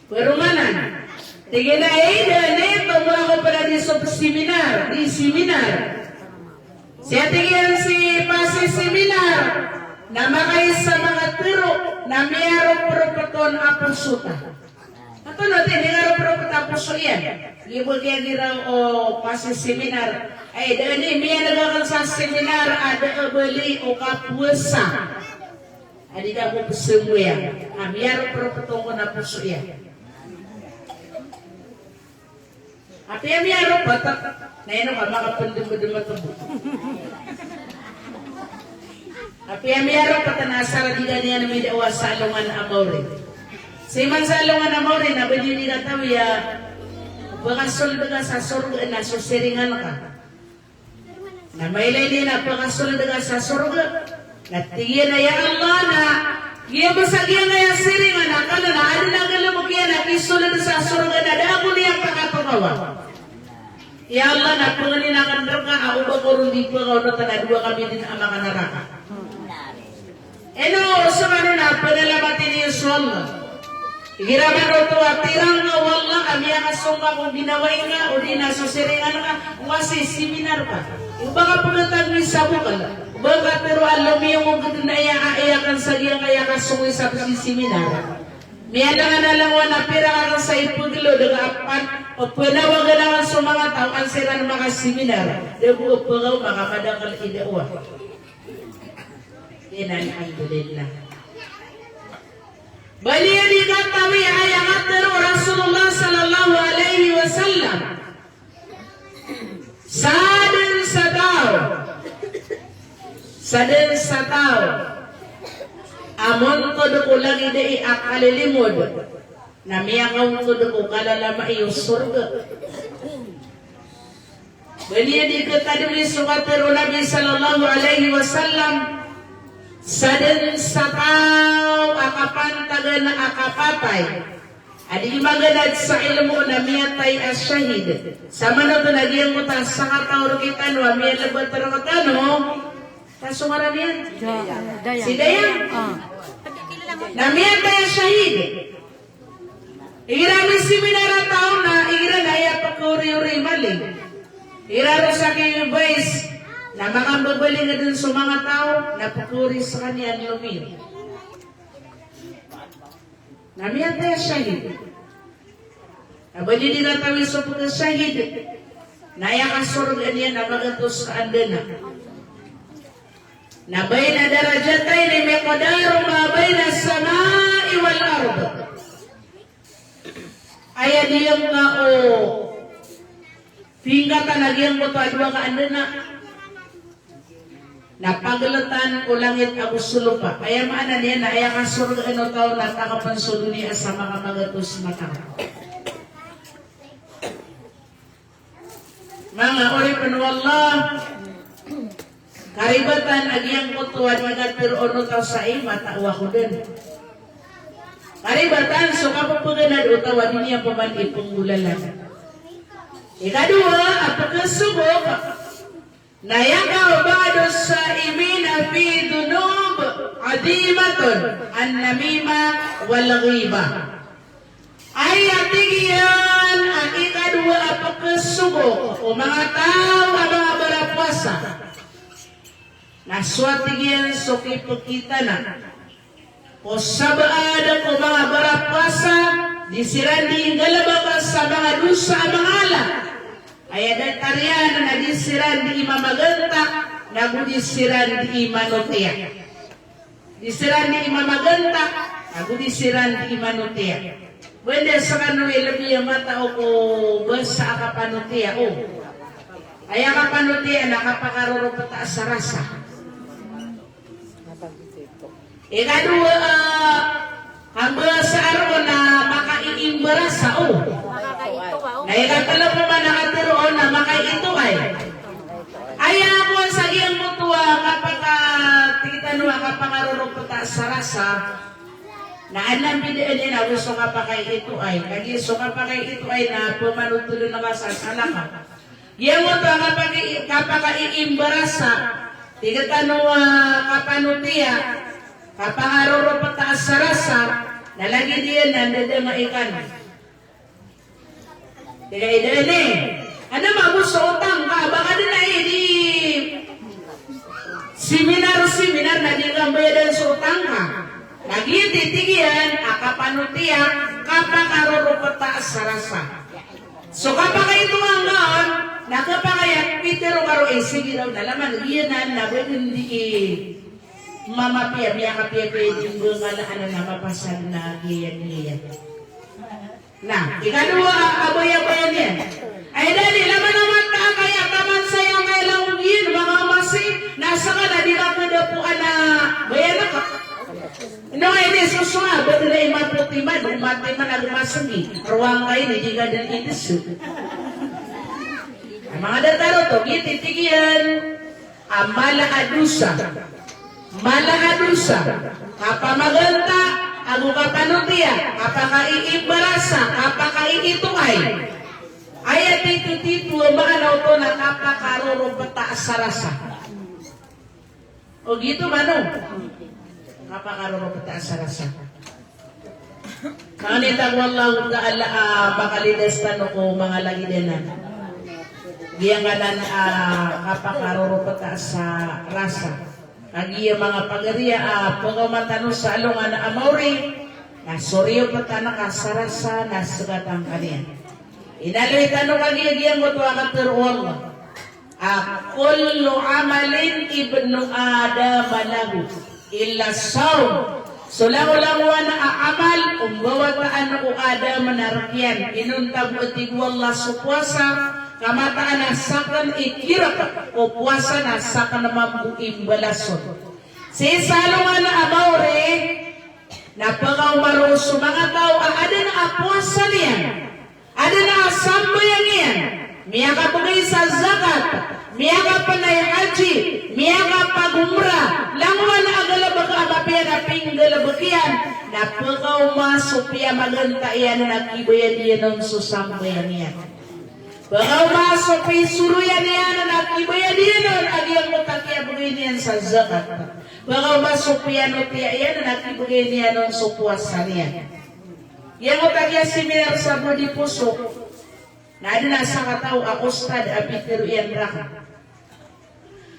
Paromanan. Tig iyan a, eh, da, eh, tombo ako pala di so seminar, di seminar. Siya tig iyan si pasiseminar na makaisa makatharo na miyaropropt on a poso ta. Antonaa oto i di karopropt a poso iyan? Giya bo kiyagira o pasiseminar. Ay, da ini miyan'g akn sa seminar a da a bali o kapowasa. A di da bo pzambayang. A miyaropropt on a poso iyan. Apiya miyaropropt, na ino ka makapndmdm a tbo. Apiya miyaropropt na asar a di da niyan mida'wa sa alongan a mawri. Sii man sa alongan a mawri na ba di niyan katawi a pkasold ka sa sorga na so siringan ka. Na mailay niyan a pkasold ka sa sorga. Na tig iyan a, ya Allah, na giya bo sa giyangkaya siringan a kala na adn a galbk iyan a kisold sa sorga na da ako niyan pakatokawa. Ya Allah, na pangnin akn rka a oba ko ron di pkaonotan a dowa kami dn a makanaraka. Ino, so mano na panalamati niyo so Allah. Igira man oto a tirang ka o Allah a miyakasong ka ko ginawai nga, odi na so siringan ka, oway, seminar ka. Oba ka pkatagoi sa bokal, oba ka tharo a lomiyong o gdn a aya, aya akn sa giyangkaya kasong i sa psiseminar. Miyadangan a langowan a pira akn sa ipglo, da ka apat, o pnawagan akn so manga taw an siran makaseminar, da bo pkaoma ka madakl i da'wa. Ina, alhamdulillah. Bali a di katawi a aya katharo o Rasulullah sallallahu alaihi wasallam. Sadn sa taw. Sadn sa taw a montod ko lagid i a kalilimod na miyakaontod ko kalalamai o sorga. Bali a di katawi so katharo o Nabi sallallahu alaihi wasallam, sadn sa taw a kapantagan a kapatay a di maganad sa ilmo na miyatay a shahid. Sa mano oto na giyangkoto a sakataw rktano a miyalbat rktano, na so ngaran iyan? Da-, Dayang. Si Dayang. Ah. Na miyatay a shahid. Igira miseminar a taw na, igira na aya pkhaoriori i mali. Igira roo sa ki-advice, na makambabali nga dn so manga taw, na pkhaori skaniyan lomiyo. Na miyatay a shahid. Na ba di di katawi so pkhashahid, na aya kasorgaan iyan na magatos ka andana. Na baina darajatayni miqdaru ma baina as-samai wal ard. Aya diyangka o pingkatan a giyangkoto a dowa ka andana na pagltan o langit ago so lopa. Aya maana niyan na aya kasorgaan o taw na takpn so doniya sa makamagatos mata. Manga oripn o Allah, karibatan a giyangkoto a di katharo o taw sa i mata o ako dn. Karibatan so kapphganad o taw a di niyan pman ipnggolalan. Ikadowa a pkhasogok na aya ka o ba'du as-saimina fi dhunub adhimatun, an-namimah wal ghibah. Aya tig iyan a ikadowa a pkhasogo o manga taw a manga barapowasa na so a tig iyan so kipkitana o sabaad ko manga barapowasa, di siran di nggalbk sa manga dosa a manga ala. Aya datar iyan na di siran di mamaganta, nago di siran di manotiya. Di siran di mamaganta, nago di siran di manotiya. Banda skano i lbi a matao ko basa a kapanotiya, o. Aya kapanotiya na kapakaroropta sa rasa. Ikadowa, eh, a basa a roo na makaiimbarasa, o. Na ikatlo pman a katharo on na makaiitoay. Aya ko sa giyangkoto a kapaka-, tig tano a kapakaroropta sa rasa. Na adn a mbidaan iyan ago so kapakaiitoay. Kagiya so kapakaiitoay na pmanotol na ka sa salakaw. Giyangkoto a kapaki-, kapakaiimbarasa, tig tano a kapanotiya, kapakaroropta sa rasa, na lagid iyan na ndadanga ikan. Tig a ida ini, adn a mago so otang ka, ba ka dn a aya di seminar, seminar na di ka mbayadan so otang ka. Na giyoto i tig iyan a kapanotiya, kapakaroropta sa rasa. So kapakaitoay angka on, na kapakaya pitharo ka roo, eh, sige raw na laman, giyanan na ba dn di mamapiya, miyakapiyapiya i di mbangalaan na mapasad na giyan, giyan. Na ikadowa a bayabaya niyan. Ay dali, laman a mataan ka aya taman saya ngka i langon iyan, manga masi, na ska na di ka kadapoan a bayadan ka. Ino nga ini sosowa, ba dn a imapoti man, o mati man a di masngi, rowang ka ini, di ka dn indeso. Na manga datar oto, giyoto i tig iyan a mala a dosa. Mala a dosa. Kapamaganta, ago kapanotiya, kapakaiimbarasa, kapakaiitoay. Aya titotito a maana oto na kapakaroropta sa rasa. O giyoto mano. Kapakaroropta sa rasa. Sa kanita ko Allahu Ta'ala a makalidas tano ko manga lagid anan. Giyangkanan a kapakaroropta sa rasa. Kagiya manga pagari a pagaw man tano sa alongan a maori, na so riyo ptana ka sa rasa na sgatan ka niyan. Inaloy tano kagiya giyangkoto a katharo o Allah. A kullu amalin ibnu Adam lahu illa sawm. So langolangowan a amal o mbawataan o Adam na rk iyan, inonta bo a tig o Allah so powasa, ka mataan a sakn i kirk o powasa na sakn mambo i mbalason. Sii sa alongan a maori, na pkaoma roo so manga taw a adn a powasa niyan, adn a sambayang iyan, miyakabgay sa zakat, miyakapnay haji, miyakapagumrah, langowan a galbk a mapiya na pinggalbk iyan, na pkaoma so piyamaganta iyan na kibayad iyan on so sambayang iyan. Pkaoma so pisoroyan iyan na kibayad iyan on a giyangkoto a kiyabgay niyan sa zakat. Pkaoma so piyanotiya iyan na kibgay niyan on so powasa niyan. Giyangkoto a kiyaseminar sa bo di poso. Na adn a sakataw a ustad a pitharo iyan rakn.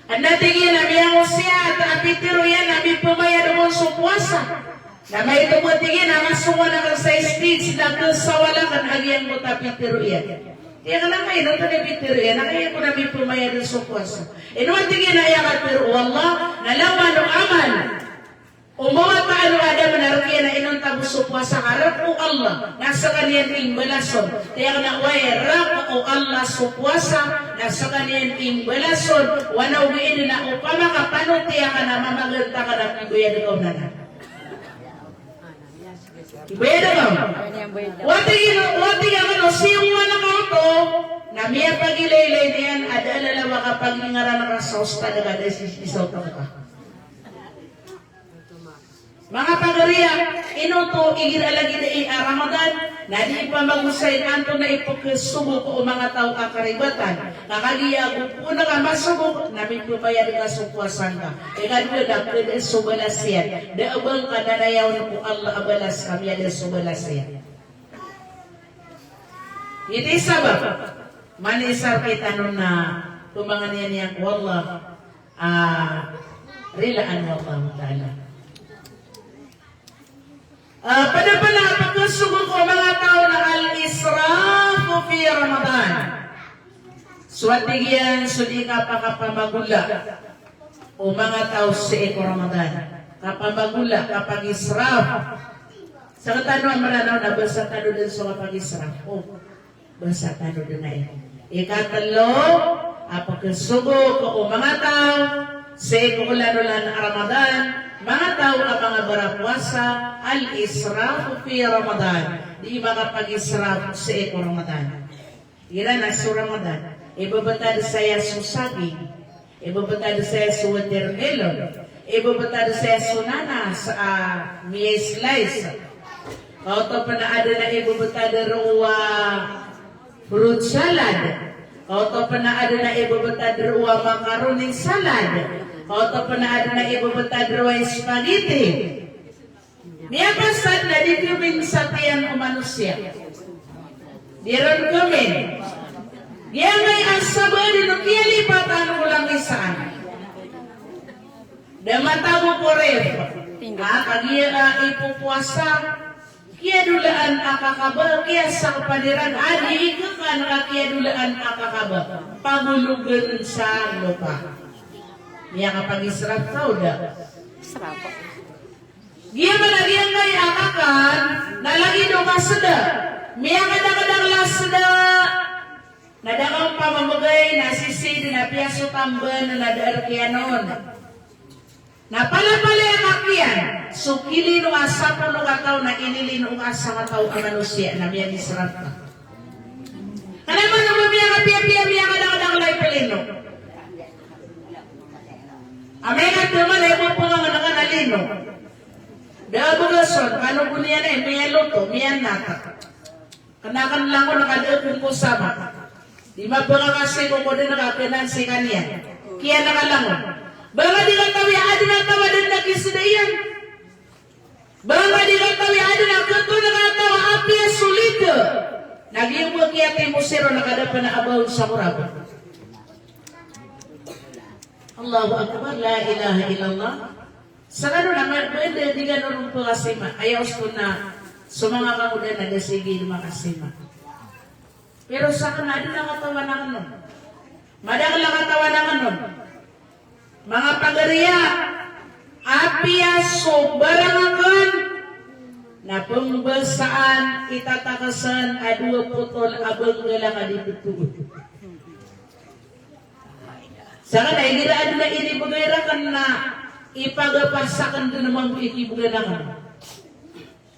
Adn a tig iyan a miyangosiyat a pitharo iyan a mipmayad ako on so powasa. Na maito bo tig iyan a masongowan akn sa stage na khasawal akn a giyangkoto a pitharo iyan. Tig akn a maito oto na pitharo iyan a kaya ko na mipmayad on so powasa. Ino a tig iyan a aya katharo o Allah na langowan o amal o mbawataan o Adam na rk iyan a inonta bo so powasa ka rk o Allah na skaniyan i mbalason. Tig akn a oway, rk o Allah so powasa na skaniyan i mbalason. Oway, na ogaid na opama ka panotiya ka na mamaganta ka na kibayad ka on anan. Kibayad ka on. Oway, tig iyan, oway, tig akn o siyowan ka oto na miyapagilaylay niyan a da a lalawa ka pagingaran ka sa ustad ka da sisisawt ka. Manga pagari a, ino oto igira lagid i a Ramadan, na di pamagosay antonaa i pkhasogo ko manga taw a karibatan. Ka kagiya go poon ka masogo, na mipmayad ka so powasa ngka. Ikadowa na pd so balas iyan. Da a ba ngka nanayawn ko Allah a balas ka miyada so balas iyan. Giyoto i sabap, manisar kitano na pmangnin iyan ko Allah, ah, rilaan o Allah Ta'ala. Ah, pd pn a pkhasogo ko manga taw na al-israfu fi Ramadan. So a tig iyan so di kapakapamagola o manga taw sii ko Ramadan. Kapamagola, kapag-israf. Sktano a Mranaw na basa tano dn so kapag-israf. O, basa tano dn ai. Ikatlo a pkhasogo ko o manga taw sii ko olan-olan a Ramadan, manga taw a manga barapowasa, al-israfu fi Ramadan. Di makapag-israf sii ko Ramadan. Igira na so Ramadan, ibebetad saya so saging, ibebetad saya so watermelon, ibebetad saya so nanas a miya-slice. Kaoto pn a adn a ibebetad roo a fruit salad. Kaoto pn a adn a ibebetad roo a macaroni salad. Kaoto pn a adn a ibebetad roo a spaghetti. Miyapasad na di kemin sa tiyan o manosiya. Di ron kemin. Giyangkai a sabad o kiyalipatan o langisan. Da matago ko ref. A, kagiya a ipopowasa, kiyadolaan a kakaba, kiyasakpan iran a di kekan ka kiyadolaan a kakaba. Pagologn sa lopa. Miyakapag-israf ka o da? Giya man a giyangkai a kakan, na lagid o kasda. Miyakadakdakl a sda. Na da ka on pamamgay, na sisii dn a piya so tamban, na da rk iyan on. Na palapalaya ka kiyan, so kilino a sapolo kataw na inilino ka sa sangataw a manosiya, na miyag-israf ka. Kna man o ba miyakapiyapiya, miyakadakdakl a ipilino. Amay ka dn man a ipopngangan ka na lino. Da a bgas on, kano bo niyan a miyaloto, miyanata. Kna ka langon ka da a kn ko sama. Di mapakakasi ko ko dn ka knan si kaniyan. Kiyan ka langon. Ba nga di katawi a adn a taw a dn a kisda iyan. Ba nga di katawi a adn a kto na kataw a apiya so lid. Na giya bo a kiyatimo siran na kada pn a abaw sa korab. Allahu Akbar, la ilaha illallah. Skano na ma-, ba da di kano ron pkasima. Aya osto na so manga kangoda na da sii di makasima. Pero skano na adn a katawan akn on. Madakl a katawan akn on. Manga pagariya, apiya so barang akn na pmbasaan i tatakasn a dowa potol a banggal a kadiptood. Skano na igira adn a inibgay rakn na ipagapas akn dn mambo i kibgan akn.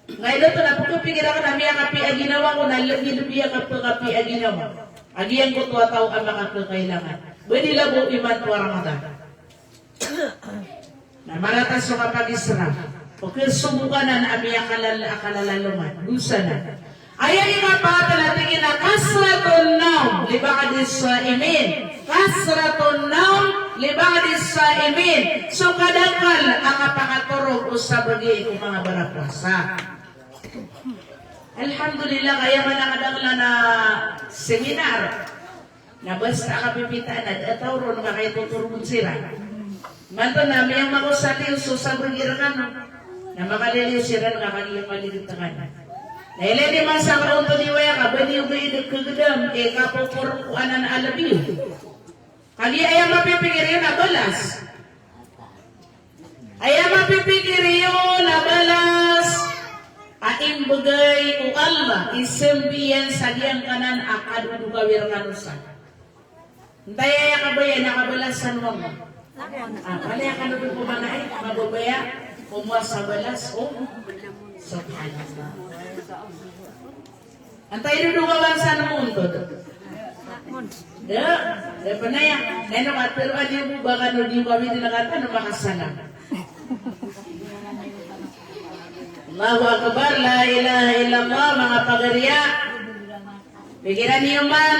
Nga ino oto na pkapikir akn a miyakapiya a ginawa ko na lbi-lbi a kapakapiya a ginawa a giyangkoto a taw a makakakailangan. Ba di labaw imanto a Ramadan. Na marata so kapag-israf. Pkhasogo ka nan a miyakalal-, a kalaloman. Dosa nan. Aya ikapat na tig iyan a kasratun nawm li ba'dis sa'imin. Kasratun nawm li ba'dis sa'imin. So kadakl a kapakatorog o sabagi ko manga barapowasa. Alhamdulillah, kaya man a kadakl a seminar. Na basta a kapipitaan a da a taw ron na kaitotorog on siran. Imanto na miyamako sa liyo so sabagi rkano. Na makaliliyo siran ka kagiya maligd tano. Na ilay di masa ka ontod i waya ka ba niyo gii di kagdam, e, kapoporok ko anan a lbi iyo. Kagiya aya mapipikir iyo na balas. Aya mapipikir iyo na balas a imbgay o Allah, i sambi iyan sa giyangkanan a kadodokawi rkano san. Antaa aya kabaya na kabalas san o Allah? Ah, palaya kano dn ko mana i mababaya ko mowasa balas o, subhanallah. Antaa i dodokawan san o ontod? Da, da pn aya. Na ino katharo a di bo ba kano di kawid na katharo makasalam. Allahu Akbar, la ilaha illallah, manga pagariya. Pikiran iyo man,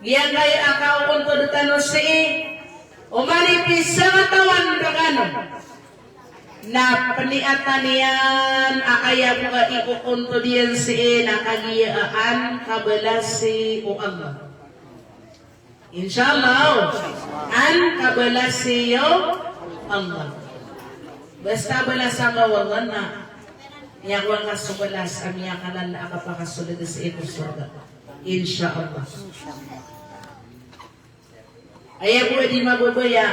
giyangkai a kaontod tano sii, oman i pisakatawan rkano. Na pniyatan iyan a aya bo a ikokontod iyan sii na kagiya a an kabalasi o Allah. Insha Allah, an kabalasi o Allah. Basta balasa ngka o Allah na miyakowa ngka so balas a miyakalala a kapakasold sii ko sorga. Insha Allah. Aya bo a di mababaya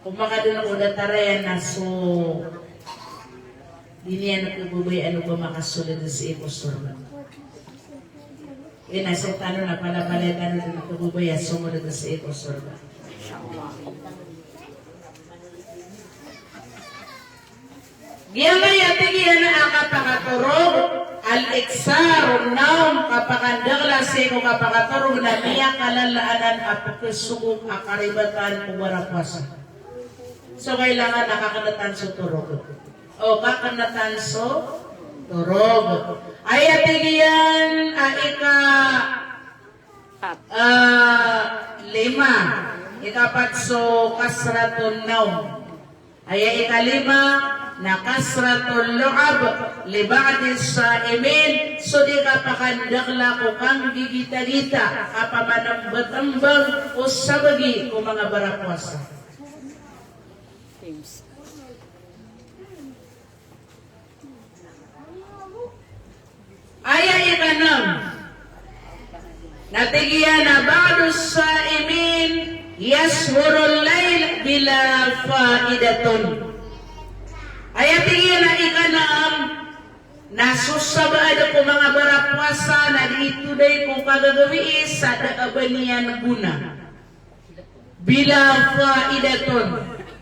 ko makadn ko datar iyan na so di niyan kababayaan o ba makasold sii ko sorga. Ina so tano na palapalaya tano dn kababaya so sold sii ko sorga. Giyangkaya tig iyan a kapakatorog, al-iktharun nawm, kapakandakl sii ko kapakatorog na miyakalala anan a pkhasogok a karibatan o barapowasa. So kailangan na kaknatan so torog. O kaknatan so torog. Aya tig iyan a ika Ah, lima. Ikapat so kasratun nawm. Aya ikalima na kasratul lu'ab li ba'dis sa'imin, so di kapakandakla ko kanggigitagita, kapamanambtmbang o sabagi ko manga barapowasa. Aya ikanm na tig iyan a ba'dus sa'imin yashurul layl bila fa'idatin. Aya tig iyan a ikanm na so sabaad ko manga barapowasa na di itoday ko kagagawii sa da a ba niyan gona. Bila fa'idatin.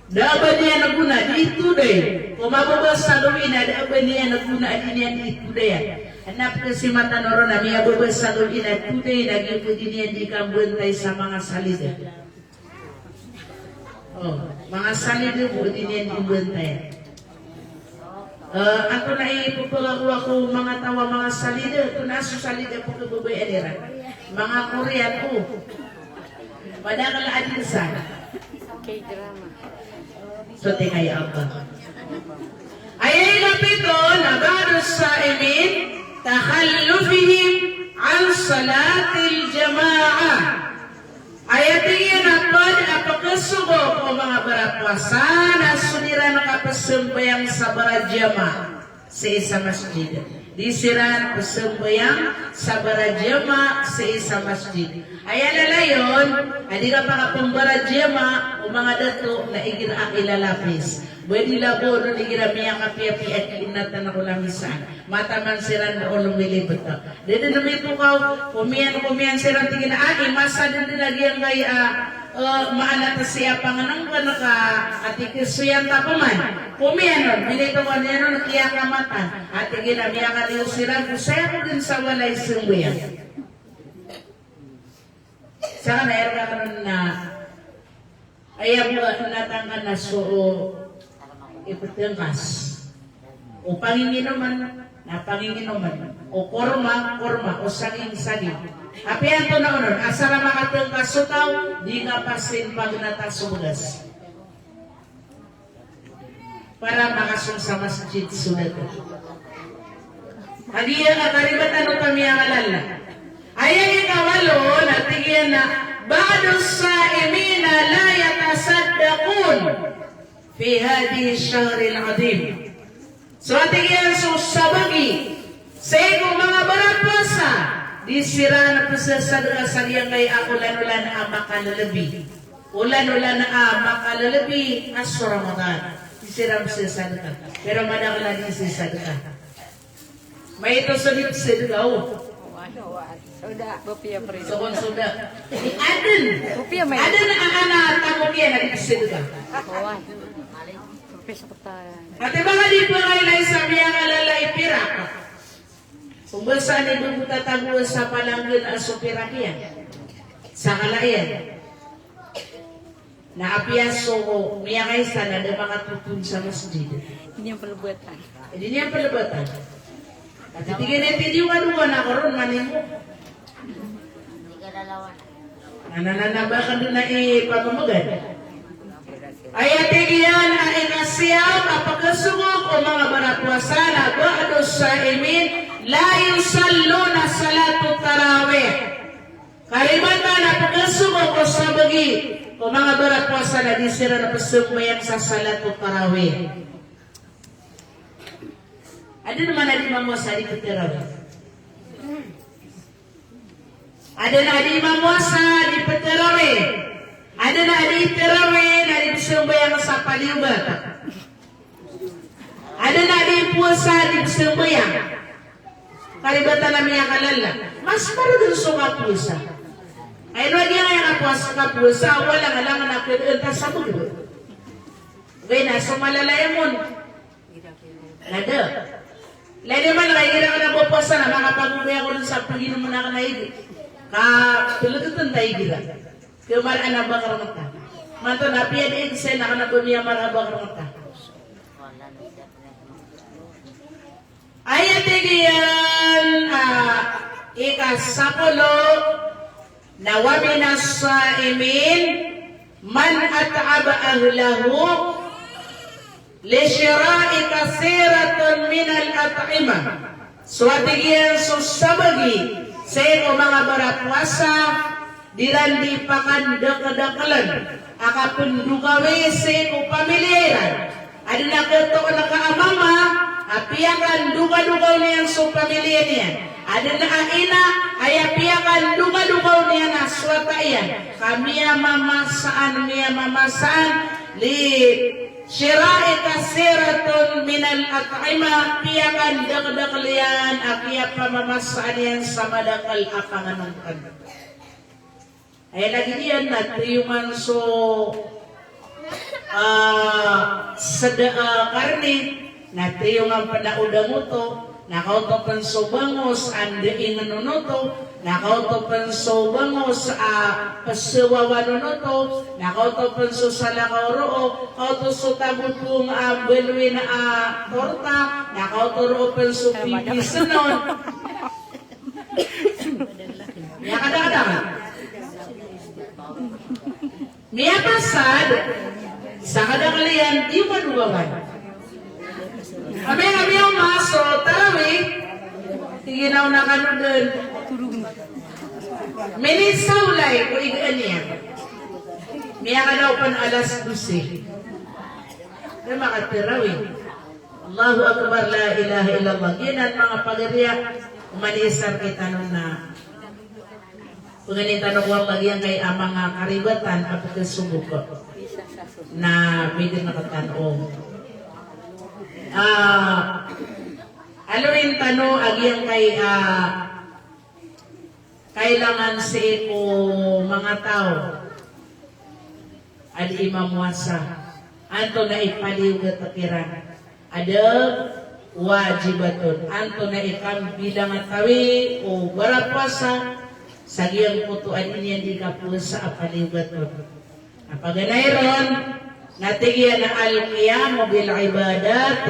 Da a ba niyan gona, di itoday. Ko mababasa gawii na da a ba niyan gona a di niyan itodayan. Adn a pkhasimatan o ron a miyababasa gawii na today na giyoto di niyan di kambantay sa manga salida. O, manga salida bo di niyan di mbantayan. Eh, antonaa i pphagakowa ko manga taw a manga salida, antonaa so salida a pkhababayaan iran? Manga Korean, o. Madakl a adn san. K-drama. So tig iyan a ba. Aya ikapito na ba'dus sa'imin takhallufihim an salatil jama'ah. Aya tig iyan a pd a pkhasogok o manga barapowasa na so di iran kapsambayang sa barajamaah sii sa masjid. Di siran psambayang sa barajamaah sii sa masjid. Aya lalayon a di kapakapmbarajamaah o manga dato na igira a ilalapis. Ba di labo ron igira miyakapiyapiya a kiinatan ko lamisaan. Mataman siran o lomilibet. Da dn mitokaw, komiyan, komiyan siran tig iyan a, ah, i masa dn dn a giyangkai a, eh, maana ta siya pangnngkn ka, a tig iyan so iyan ta pman. Komiyan on, minitokaw niyan on, kiyakamatan. A tig iyan a miyakaliyo siran, ko saya ko dn sa walay sambayang. Sa kna aya rk akn na aya bo a natangka na so iptngkas. O panginginomn na panginginomn. O korma, korma. O saging, saging. Apiya antonaa onon, asar a makatngkas so taw, di nga pasin pagnata so bgas. Para makasong sa masjid so dato. Kagiya a karibatan o pamiyangalala. Aya ikawalo na tig iyan a ba'dus sa'imina la yatasaddaqun fi hadhihi shahril azim. So tig iyan so sabagi sii ko manga barapowasa, di siran pzasadka sa giyangkai a olan-olan a makalalabi. Olan-olan a makalalabi a so Ramadan. Di siran pzasadka. Pero madakl a di zasadka. Maito so di pzasadka, o. Soda. Bapia, pre. Sokon soda. Adn. Bapia, may. Adn a ana tamokiyan a di pzasadka. Bapia, soda. Ati ba nga di pngailay sa miyangalala i pirak. Ombasa ni bo bo tatago sa palanggn a so pirak iyan. Sa kala iyan. Na apiya so miyakaisa na da makatotol sa masjid. Di niyan plbatan. Di niyan plbatan. Ati tig iyan a tig iyan a dowa na ko ron manimo. Na, na, na, na, ba ka dn a ipamamgad. Aya tig iyan a ikasiyam a pkasongok o manga barapowasa na ba'du sa'imin la yusalluna salatat tarawih. Karibatan a pkasongok o sabagi o manga barapowasa na di siran pzambayang sa salatat tarawih. Adn man a di mamowasa a di ptarawih. Adn a di mamowasa a di ptarawih. Adn a di tarawih na di pzambayang sa paliyogat. Adn a di powasa a di pzambayang. Karibatan a miyakalala. Mas margn so kapowasa. Ay, no, aya kapowasa, kapowasa, wala nga langon a kd-, anta sa bgr. Gay na so malalayon. Na da. Lagid man, lagid igira ka na ba powasa na makapagobay ako dn sa pginom na ka na ig. Ka plgtn ta igira. Kaya maana ba karngta. Manto na piya di ig sa na ka na ba miyamar a ba karngta. Aya tig iyan a ikasapolo na wa minas sa'imin man at'aba ahlahu li shira'i kathiratin minal at'imah. So a tig iyan so sabagi sii ko manga barapowasa, di ran di pakandakdakln a kapndokawi sii ko pamiliya iran. Adn a katoon ka a mama a piyakandokadokaw niyan so pamiliya niyan. Adn a ina a aya piyakandokadokaw niyan a so wata iyan ka miyamamasaan, miyamamasaan li shira'i kathiratin minal at'imah, piyakandakdakl iyan a kiyapamamasaan iyan sa madakl a pangnngkn. Aya lagid iyan na tiyongan so, ah, sda, ah, karni, na tiyongan pn a odang oto, na kaoto pn so bangos a ndaingn on oto, na kaoto pn so bangos a pzawawan on oto, na kaoto pn so salakaw roo, kaoto so tabotong a baloy na a torta, na kaoto roo pn so pipis on. Miyakadakadakl. Miyapasad sa kadakl iyan di madogawan. Amay ka miyaoma so tarawih, tig iyan a ona kano dn minisaolay ko igaan iyan. Miyakadaw pn alas dose. Da makatarawih. Allahu Akbar, la ilaha illallah. Giyanan manga pagariya, oman i isa rktano na pangnin tano ko Allah giyangkai a manga karibatan a pkasongok na bigyan rktano. Ah, aloyin tano a giyangkai a kailangan sii ko manga taw a dii mamowasa. Antonaa i paliyogat kiran? Adn a wajibat on. Antonaa i kambilangatawi o barapowasa sa giyangkoto a dii niyan dii kapowasa a paliyogat on? Na paganay ron na tig iyan a al-qiyamu bil ibadat.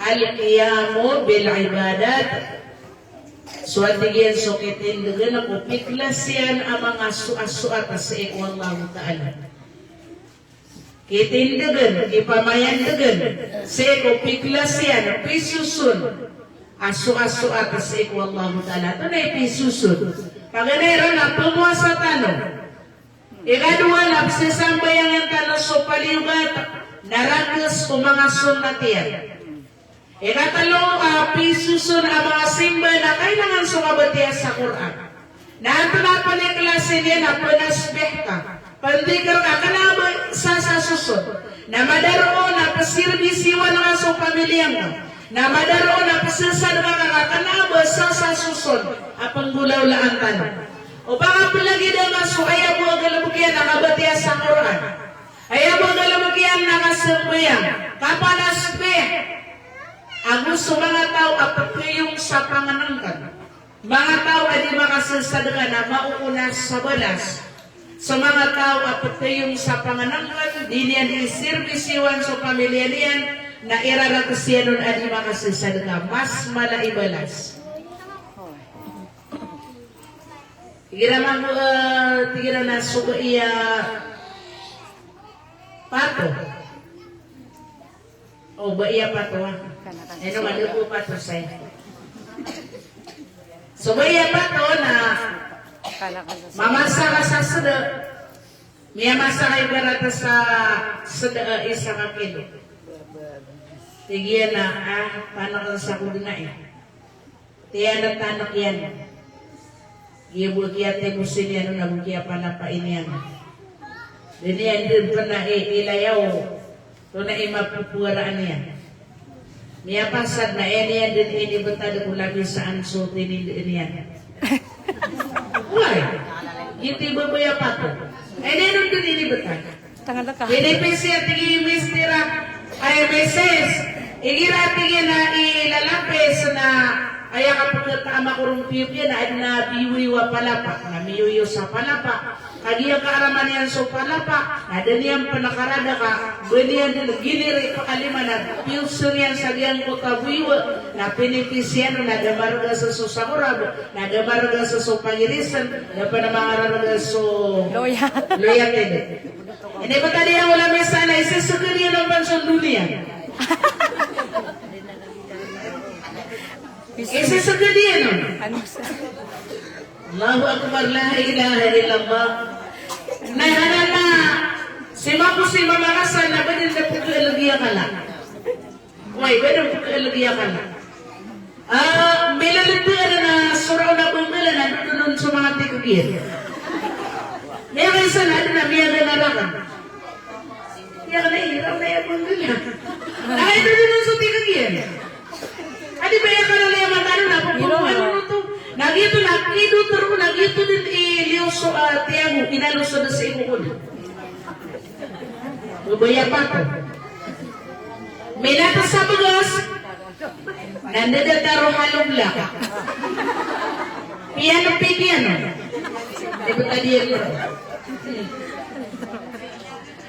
Al-qiyamu bil ibadat. So a tig iyan so kitindgn ko piklasiyan a manga soasoat a sii ko Allahu Ta'ala. Kitindgn, kipamayandgn sii ko piklasiyan, pisoson a soasoat a sii ko Allahu Ta'ala. Antonaa i pisoson? Paganay ron na pmowasa tano. Ikadowa na pzasambayangan tano so paliyogat na rakhs o manga sunnat iyan. Ikatlo a pisoson a manga simba na kailangan so kabatiya sa Qur'an. Na antonaa pn i klasi niyan? Na pnasbih ka, pndikr ka, kna a ba sasasoson. Na madaroon na psirbisiwan ka so pamiliya ngka. Na madaroon na psasadka ka, kna a ba sasasoson a pnggolawlaan tano. O pakaplagid angka so aya bo a galbk iyan a kabatiya sa Qur'an, aya bo a galbk iyan na kasambayang, kapanasbih. Ago so manga taw a ptiyong sa pangnngkn, manga taw a di makasasadka na maoona sa balas. So manga taw a ptiyong sa pangnngkn, di niyan dii sirbisiwan so pamiliya niyan, na irarakhs iyan on a di makasasadka, mas mala i balas. Tig iran a, eh, tig iran a so ba iya, Pato. O, ba iya pato, ah. Ino nga di ko pato saya. So, ba iya pato na mamasa ka sa seda. Miyamasa ka ibarat sa seda, eh, isa ka kilo. Tig iyan a, ah, panak sa ko dina, eh. Tiyan a tanak iyan. Giya bo kiyatibos iyan on ago kiyapalapa iyan. Dn iyan dn pn a i-, ilayaw. Tonaa i mapopowaraan iyan. Miyapasad na aya niyan dn inibtad ko lamisaan so tinindaan iyan. Wai. Giyoto i babay a pato. Aya niyan on dn inibtad. Tanga ka. Pinipis iyan, tig i mister a, ay, misis. Igira, tig iyan, a ilalapis na aya kapkhataan a korong piyopiya na adn a biyoyo a palapa. Na miyoyo sa palapa. Kagiya kaaraman iyan so palapa, na da niyan pn karada ka, ba niyan dn giniri pkalima na piyosn iyan sa giyangkoto a biyoyo, na pinipis iyan on na da marga sa so sakorab, na da marga sa so pagirisan, da pn a mangararga so loyat. Loyat, tig iyan. Inibtad iyan ko lamisaan na isisgd iyan on pn so doniya. Isisgd iyan on. Ano sa? Allahu Akbar, la ilaha illallah. Na, na, na, na. Sii mako sii mamakasan na ba dn da pkhalag iyan kala. Wai, ba dn pkhalag iyan kala. Ah, milalagda na sora on a bangala na dodonon so manga tikeg iyan. Miyakaisa na adn a miyaganarakan. Iya ka na, ira na iya bangala. Ay, dodonon so tikeg iyan. Adi ba iya ka na iya matano na po, po, ano to? Na giyoto na, giyoto tero na giyoto dn i liyo so, ah, tiyago, inalo so da sii ko kon. Babay a pato. Minata sa bagas. Na ndadata ro haloblak. Piano, piano. Di ba tadi yan?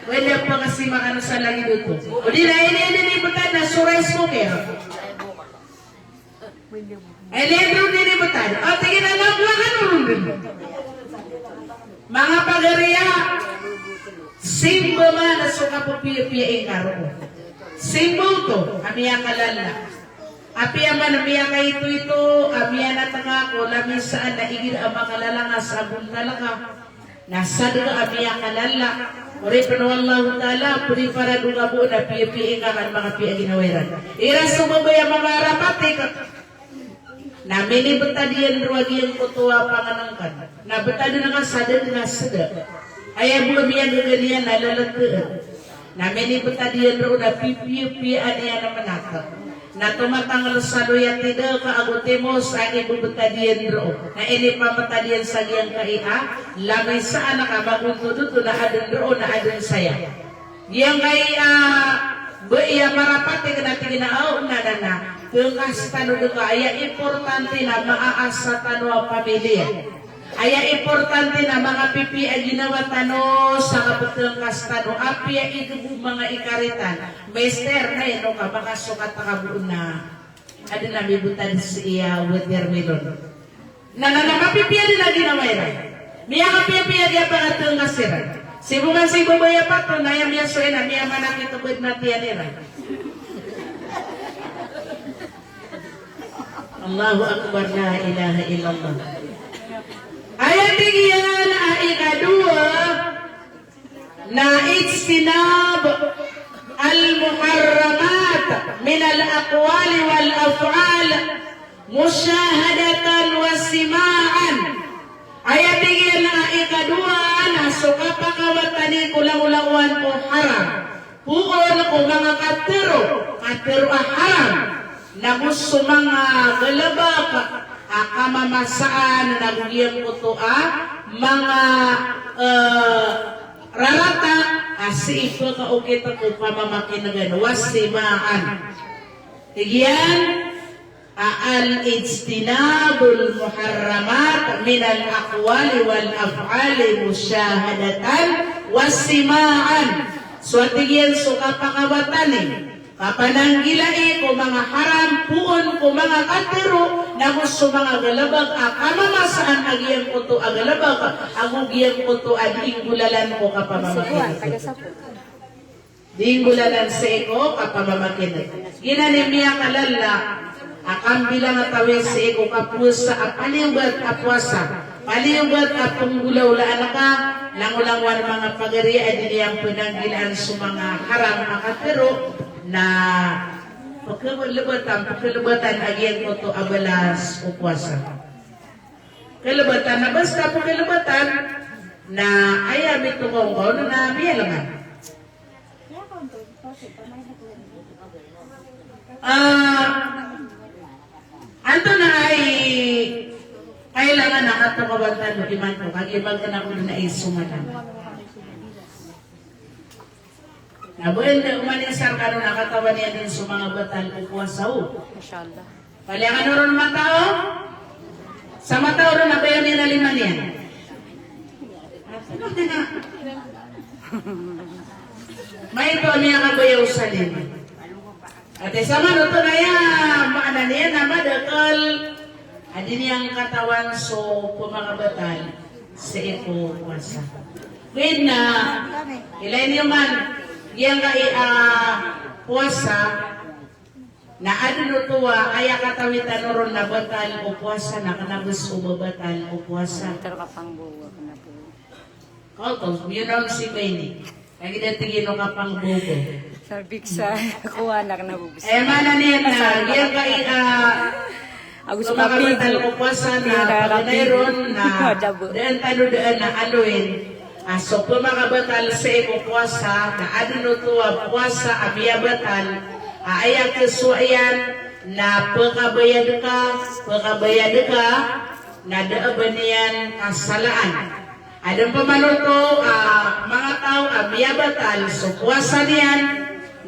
Wala pa kasi makano sa langit ito. O di na ini, ini, ini, buta na so rice cooker. Ay, lendro dini betan. O, tig iyan a lagowa kano ron dn. Manga pagari a, simba man a so kapepiyapiya ingka roo. Simba oto a miyakalala. Apiya man a miyakaito-ito a miyanatnga ko lamisaan na igira a makalalanga sa bontal ka. Na sadn ka a miyakalala. Oripn o Allahu Ta'ala, pd i para dn ka bo na piyapiya ingka ka an makapiya a ginawa iran. Iran so babay a manga Arab a tig. Na minibtad iyan roo a giyangkoto a pangnngkn. Na btadn ka sa dn na sda. Aya bo a miyagaga niyan na laltdn. Na minibtad iyan roo na pipiyapiyaan iyan a mnat. Na tomatangl sa loyat i da ka ago timos a inibtad iyan roo. Na inipamtad iyan sa giyangkai a lamisaan ka magontod oto na adn roo na adn saya. Giyangkai a, ba iya marapat i kna tig iyan a, o, na, na, na. Tngkas tano dn ka, aya importante na maaasa tano a pamilya. Aya importante na makapipiya a ginawa tano sa kaptngkas tano, apiya i bo manga ikaritan. Mister, na ino ka makasokat ka bo na adn a mibtad sii a watermelon. Na, na, na, mapipiya dn a ginawa iran. Miyakapiyapiya dn a pakathangkas iran. Sii bo man sii babay a pato na aya miyasowa iran na miyamanakit o badn a tiyan iran. Allahu Akbar, la ilaha illallah. Aya tig iyan a ikadowa, na ijtinab al-muharramat min al-aqwali wal-af'al mushahadatan wa sima'an. Aya tig iyan a ikadowa na so kapakawatani ko langolangowan ko haram. Poon ko manga katharo, katharo a haram. Nago so manga galbk a kamamasaan, nago giyangkoto a manga, eh, rarata a sii pkaokit ko pamamakin'gan, wa sima'an. Tig iyan a al-ijtinabul muharramat minal aqwali wal af'ali mushahadatan wa sima'an. So, tig iyan, so kapakawatani, kapananggilai ko manga haram, poon ko manga katharo, nago so manga galbk a kamamasaan a giyangkoto a galbk, ago giyangkoto a dii nggolalan ko kapamamakin'gan. Di nggolalan sii ko kapamamakineg. Giyanan i miyakalala a kambilangatawi sii ko kapowasa a paliyogat a powasa, paliyogat a penggolawlaan ka, langolangowan manga pagari a di niyan penanggilaan so manga haram a katharo na pekelebatan, pekelebatan a giyangkoto a balas o powasa. Kelebatan na basta pekelebatan na aya mitongkong ko na miyalengan. Ah, antonaa i kailangan a katokawan tano imanto, kagiya ba kena ko den a isomadan. Na ba anda oman i sar kano na katawan iyan den so manga batal o powasa o. Inshallah. Paliyakan o ron matao. Sa matao ron a bayaw niyan a lima niyan. Maito a miyakabayaw sa lima. Ati sa manoto na aya maana niyan na madakel a di niyan katawan so pemakabatal sii ko powasa. Pwede na ilay niyo man giyangkai a powasa. Na aden oto a aya katawi tano ron na batal o powasa na kena bo so babatal o powasa. Ito kapangbowa, kena bo. Kaoto, miyaona on si Baini. Lagid a tig iyan o kapangbowa. Sa biksa, kowa na kena bo. Eh, maana niyan na, giyangkai a, ago so pemakabatal o powasa na, pagana iron na, daan tano daan a aloyin. A so pemakabatal sii ko powasa, na aden oto a powasa a miyabatal, a aya kesowa iyan, na pekabayad ka, pekabayad ka, na da a ba niyan kasalaan. Aden pman oto a manga taw a miyabatal so powasa niyan,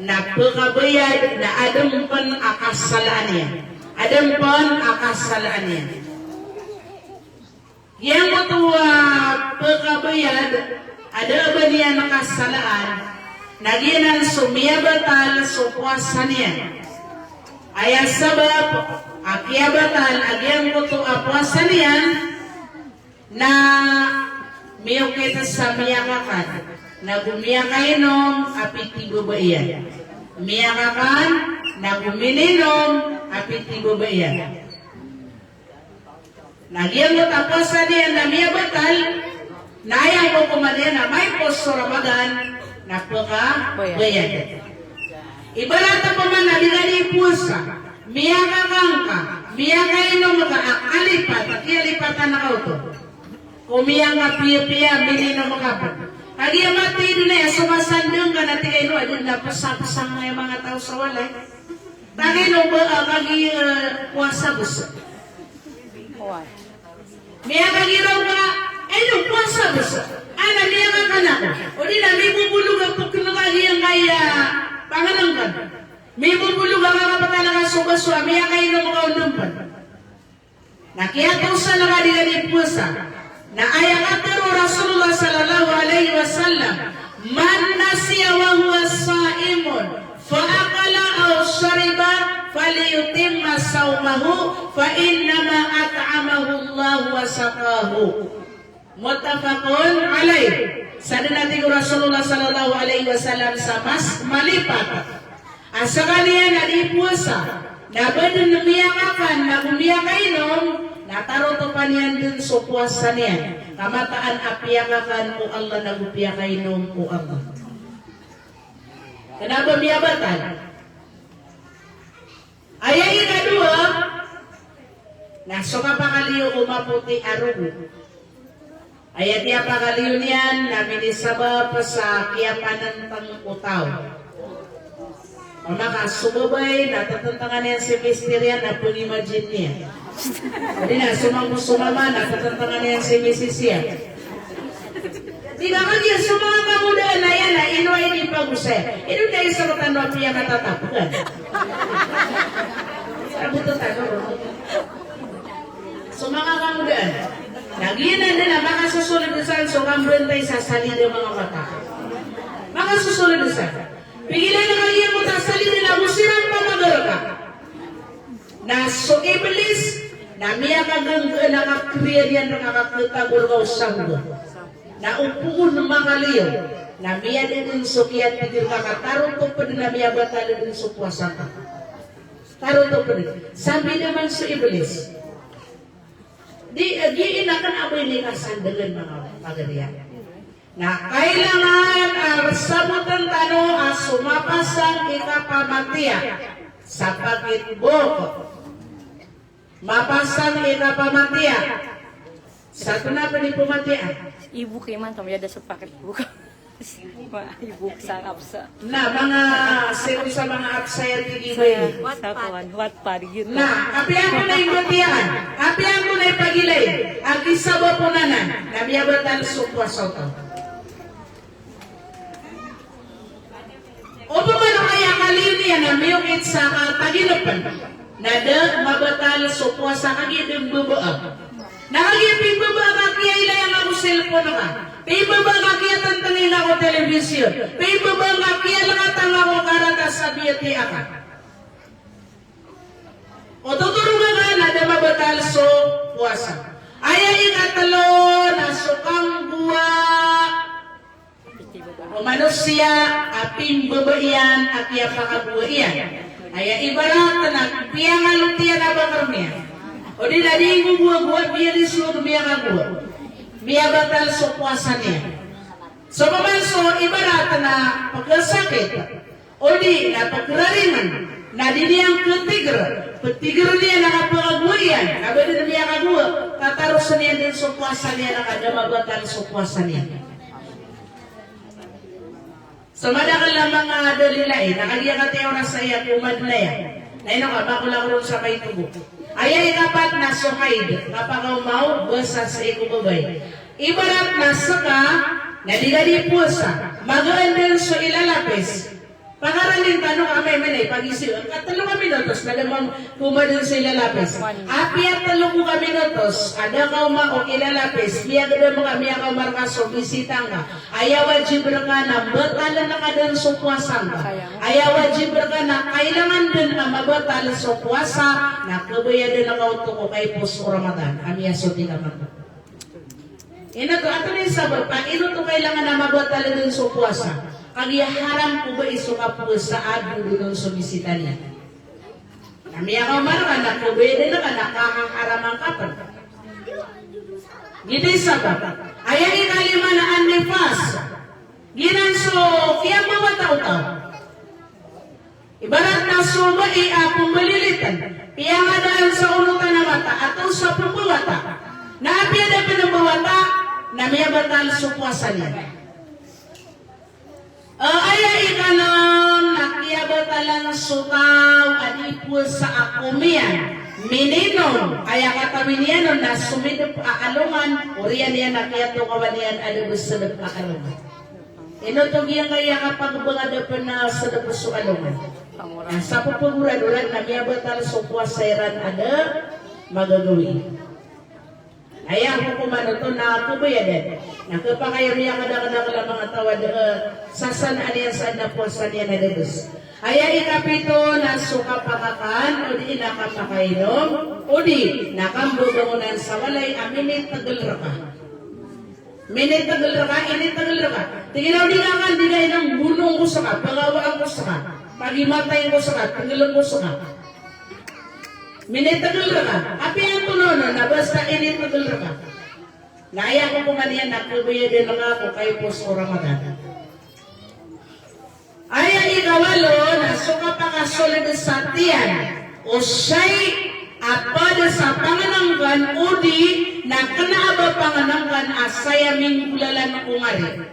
na pekabayad, na aden pen a kasalaan iyan. Aden pen a kasalaan iyan. Giyangkoto a pekabayad a da a ba niyan kasalaan, na giyanan so miyabatal so powasa niyan. Aya sabap a kiyabatal a giyangkoto a powasa niyan, na miyokit sa miyakakan, na go miyakainom a pithibaba iyan. Miyakakan, na go mininom a pithibaba iyan. Na giyangkoto a powasa niyan na miyabatal, na aya kokoman iyan na maipos so Ramadan, na pekabayad. Ibarat a pman a di ka di powasa, miyakakan ka, miyakainom ka, a kalipat, a kiyalipatan ka oto. Ko miyakapiyapiya, mininom ka pen. Kagiya matay den aya so masandeng ka na tig a ino, aden a pesapesang aya manga taw sa walay. Tig a ino ba, a, kagiya, eh, powasa bes. Oway. Miyakagiraw ka, eh, ino powasa bes. Ana miyakakan ako. O di na mibobolog a peken ka giyangkaya pangenengken. Mibobolog a kakapetan ka so baso a miyakainom ka o den pen. Na kiyatosan ka di ka di powasa. Na aya katharo o Rasulullah sallallahu alaihi wasallam, "Man nasiya wa huwa sa'imun, fa akala aw shariba, falyutimma saumahu, fa innama at'amahu Allahu wa saqahu." Muttafaqun alaih. Sa den a tig o Rasulullah sallallahu alaihi wasallam sa mas malipat a sekaniyan a di powasa, na ba den miyakakan, na go miyakainom, na tarotopan iyan den so powasa niyan. Ka mataan a piyakakan o Allah, na go piyakainom o Allah. Kena ba miyabatal. Aya ikadowa, na so kapakaliyo o mapoti a rogo. Aya kiyapakaliyo niyan na minisabap sa kiyapanenteng o taw. Mama ka so babay na tetentengan iyan si mister iyan na pengimagine niyan. Di na so mama, so mama na tetentengan iyan si misis iyan. Di ba kagiya so manga kangodaan aya na ino a inipagosay. Ino na isa ko tano a piyakatatapegan. Sa buto tano. So manga kangodaan. Na giyanan den a makasosoled san so kambantay sa salid a manga mata. Makasosoled san. Pigilan ka giyangkoto a salid na go siran pamagarka. Na so Iblis na miyakaganggaan a kakriyan iyan rka, kaketagor ka o sangga. Na o poon makaliyo. Na miyada dn so kiyatigr ka ka tarotop dn a miyabatal dn so powasa ngka. Tarotop dn. Sambi dn man so Iblis. Di, eh, giya ina kna a ba ini kasandngan, manga pagari. Na kailangan a rsabotn tano a so mapasang i kapamatiya sa pakit bok. Mapasang i kapamatiya sa tona pn i pamatiya. Ibok iman, kami ada sa pakit bok. Ma, ibok sa apsa. Na, manga sino sa manga apsa aya tig iyan. Sa, sa kawan, Wattpad, Wattpad, gitu. Na, apiya antonaa i mbatiyaan, apiya antonaa i pagilay, a gisabap on anan na miyabatal so powasa o taw. Opama na aya kaliyo niyan na miyokit sa katagilpn. Na da mabatal so powasa kagiya da mbabaa. Na kagiya pimbabaa ka kiyailay angka ko cellphone ka, pimbabaa ka kiyatantangin angka ko television, pimbabaa ka kiyalkat angka ko karata sa biyatiya ka. O totoro ka na da mabatal so powasa. Aya ikatlo na so kanggowa o manosiya a pimbabaa iyan a kiyapakagowaa iyan. Aya ibarat na piyangalotiyan a bakr iyan. O di na di nggogowa-gowa, biyariso, miyakagowa. Miyabatal so powasa niyan. So paman so ibarat na pkhasakit. O di na pkhararingan, na di niyan khatigr, ptigrn iyan a kapakagowa iyan, na ba dn miyakagowa, tatarosan iyan dn so powasa niyan a ka da mabatal so powasa niyan. So madakl a manga dalil ai, na kagiya katii a oras aya ko madn aya. Na ino ka, makola ko ron sa maito bo. Aya ikapat na so haid, kapakaoma o basa sii ko babay. Ibarat na ska, na di ka di powasa, magaan dn so ilalapis. Pakarani tano ka amay man a ipagisiyo, ka tlo ka minutos na da man poma dn sa ilalapis. Apiya tlo ka minutos a da ka oma o ilalapis, miyagdam ka, miyakaoma rka so bisita ngka. Aya wajib rka na mbataln ka dn so powasa ngka. Aya wajib rka na kailangan dn a mabatal so powasa, na khabayadn ka oto ko kaipos o Ramadan a miyasoti ka man. Ino oto, antonaa i sabap a ino oto kailangan a mabatal dn so powasa? Kagiya haram ko bai so kapowasa a dodon on so bisita niyan. Na miyakaoma rka na khabayadn ka na kahaharaman ka pn. Giyoto i sabap. Aya ikalima na an-nifas. Giyanan so kiyambawata o taw. Ibarat na so bai a pmbalilitn, piyangadaan sa onotan a mata, a taw sa pmbawata. Na apiya da pn mbawata, na miyabatal so powasa niyan. Eh, aya ikanom na kiyabatalan so taw a di powasa a komiyan, mininom, aya katawan iyan on na somidp a alongan, oriyan iyan a kiyatokawan iyan a da ba sdp a alongan. Ino oto giyangkaya kapagbangad a pn a sdp so alongan? Na sa pphagoradoran na miyabatal so powasa iran a da magagawii. Aya hokoman oto na khabayadan. Na khapakay a miyakadakdakl a manga taw a da, eh, sasanaan iyan sa adn a powasa niyan a da dos. Aya ikapito na so kapakakan, odi na kapakainom, odi na kambabangonan sa walay a minitgl rka. Minitgl rka, initgl rka. Tig iyan a o di ngka kan, di ngka inom, bonong ko ska, pagawaan ko ska, pagimatayin ko ska, tgln ko ska. Minitgl rka. Apiya antonaa on na basta initgl rka, na aya hokoman iyan na khabayadan ka ko kaipos o Ramadan. Aya ikawalo na so kapakasold sa tiyan o shay a pd sa pangnngkn, odi na kna a ba pangnngkn a saya minggolalan ko ngari.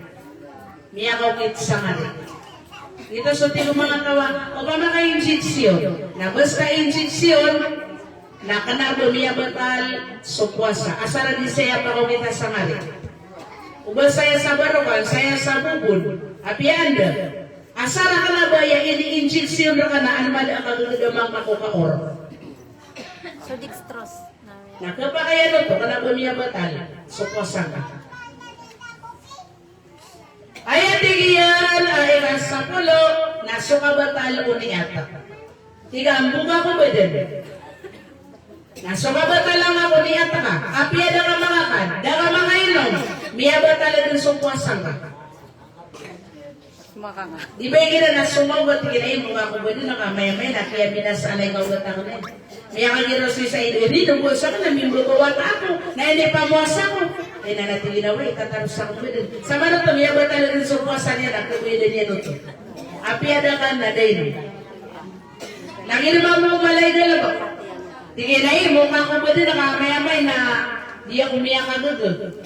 Miyakaokit sa ngari. Giyoto so tig o manga taw a, opama ka injection. Na basta injection, na kna a ba miyabatal so powasa. Asar a di saya pakaokita sa ngari. O ba saya sa barokan, saya sa bobon. Apiya anda. Asar a kna a ba aya ini-injection rka na an mada a kagagdam angka ko kaor. So dextrose. Na khapakay oto, kna a ba miyabatal so powasa ngka. Aya tig iyan a ikasapolo na so kabatal o niyat. Tig a mboka ko badan. Na so kabatalan ka ko niyat ka, apiya da ka mangakan, da ka mangainom, miyabatal dn so powasa ngka. Di ba igira na so mawgat, igira i mongakobed na ka mayamay na kiyabinasaan i kawgat akn. Miyakagira so isa i di, di, di, bo, sa ka na mimbabawata ako, na inipamowasa ko. Ay, na, na tig iyan a, way, tataros akn bo dn. Sa manoto, miyabatal dn so powasa niyan, na kabayad iyan oto. Apiya da ka na da ino. Na igira mambo malay galbk. Tig iyan a, i mongakobed na ka mayamay na di ako miyakagaga.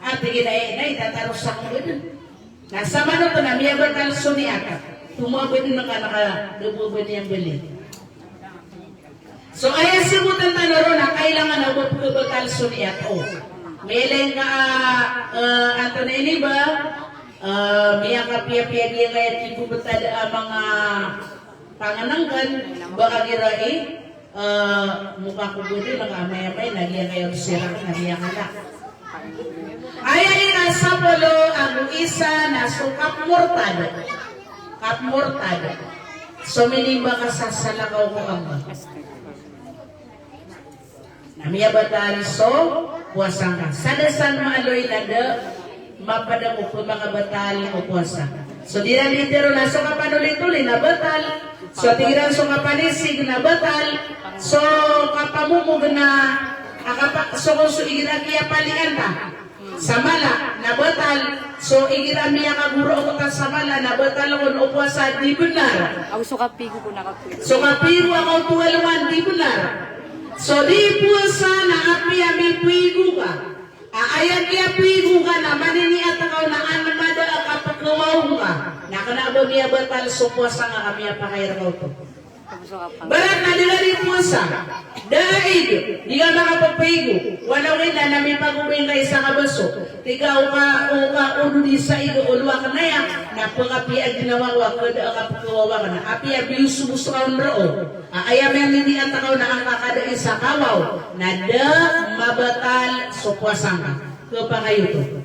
A tig iyan a, ay, na itataros akn bo dn. Na sa manoto na miyabatal so niyat. Tomabed na ka na ka da bo ba niyan bali. So aya siyogotan tano ron na kailangan a ba pkhabatal so niyat. O. Miyailay ngka a, eh, antonaa ini ba, eh, miyakapiyapiya giyangkaya kipmbtad a manga pangnngkn, ba igira i, eh, mongakobed na ka mayamay na giyangkaya sirak na miyakanak. Aya ikasapolo ago isa na so kapmortad. Kapmortad. So minimba ka sa salakaw ko Allah. Na miyabatal so powasa ngka. Sa da san maaloy na da mapd ko pmakabatal ko powasa. So di iran di tero na so kapanolitoli na batal. So tig iran so kapanisig na batal. So kapamomog na, a, kapa-, so, so igira kiyapalian ta sa mala na batal. So igira miyakagoro ko ta sa mala na batal kon o powasa di bnar. Aw, so kapigo ko na kapigo. So kapigo a kaoto a alongan di bnar. So di powasa na apiya mipigo ka. A, aya kiyapigo ka na maniniyat ka on na an mada a kapkhawaw ngka. Na kna a ba miyabatal so powasa ngka ka miyapakay rka oto. Barat na di ka di powasa. Da a ig, di ka makapagpaigo. Wala wina na mipagobay ngka i isa ka baso. Tig ka o ka, o ka odod i isa a ig, o lowa kna aya, na pkapiya a ginawa ko a kada a kapkhawaw ka na. Apiya biyosobos ka on roo. A, aya miyaniniyan ta ka on na angka kada isa kawaw, na da mabatal so powasa ngka. Khapakay oto.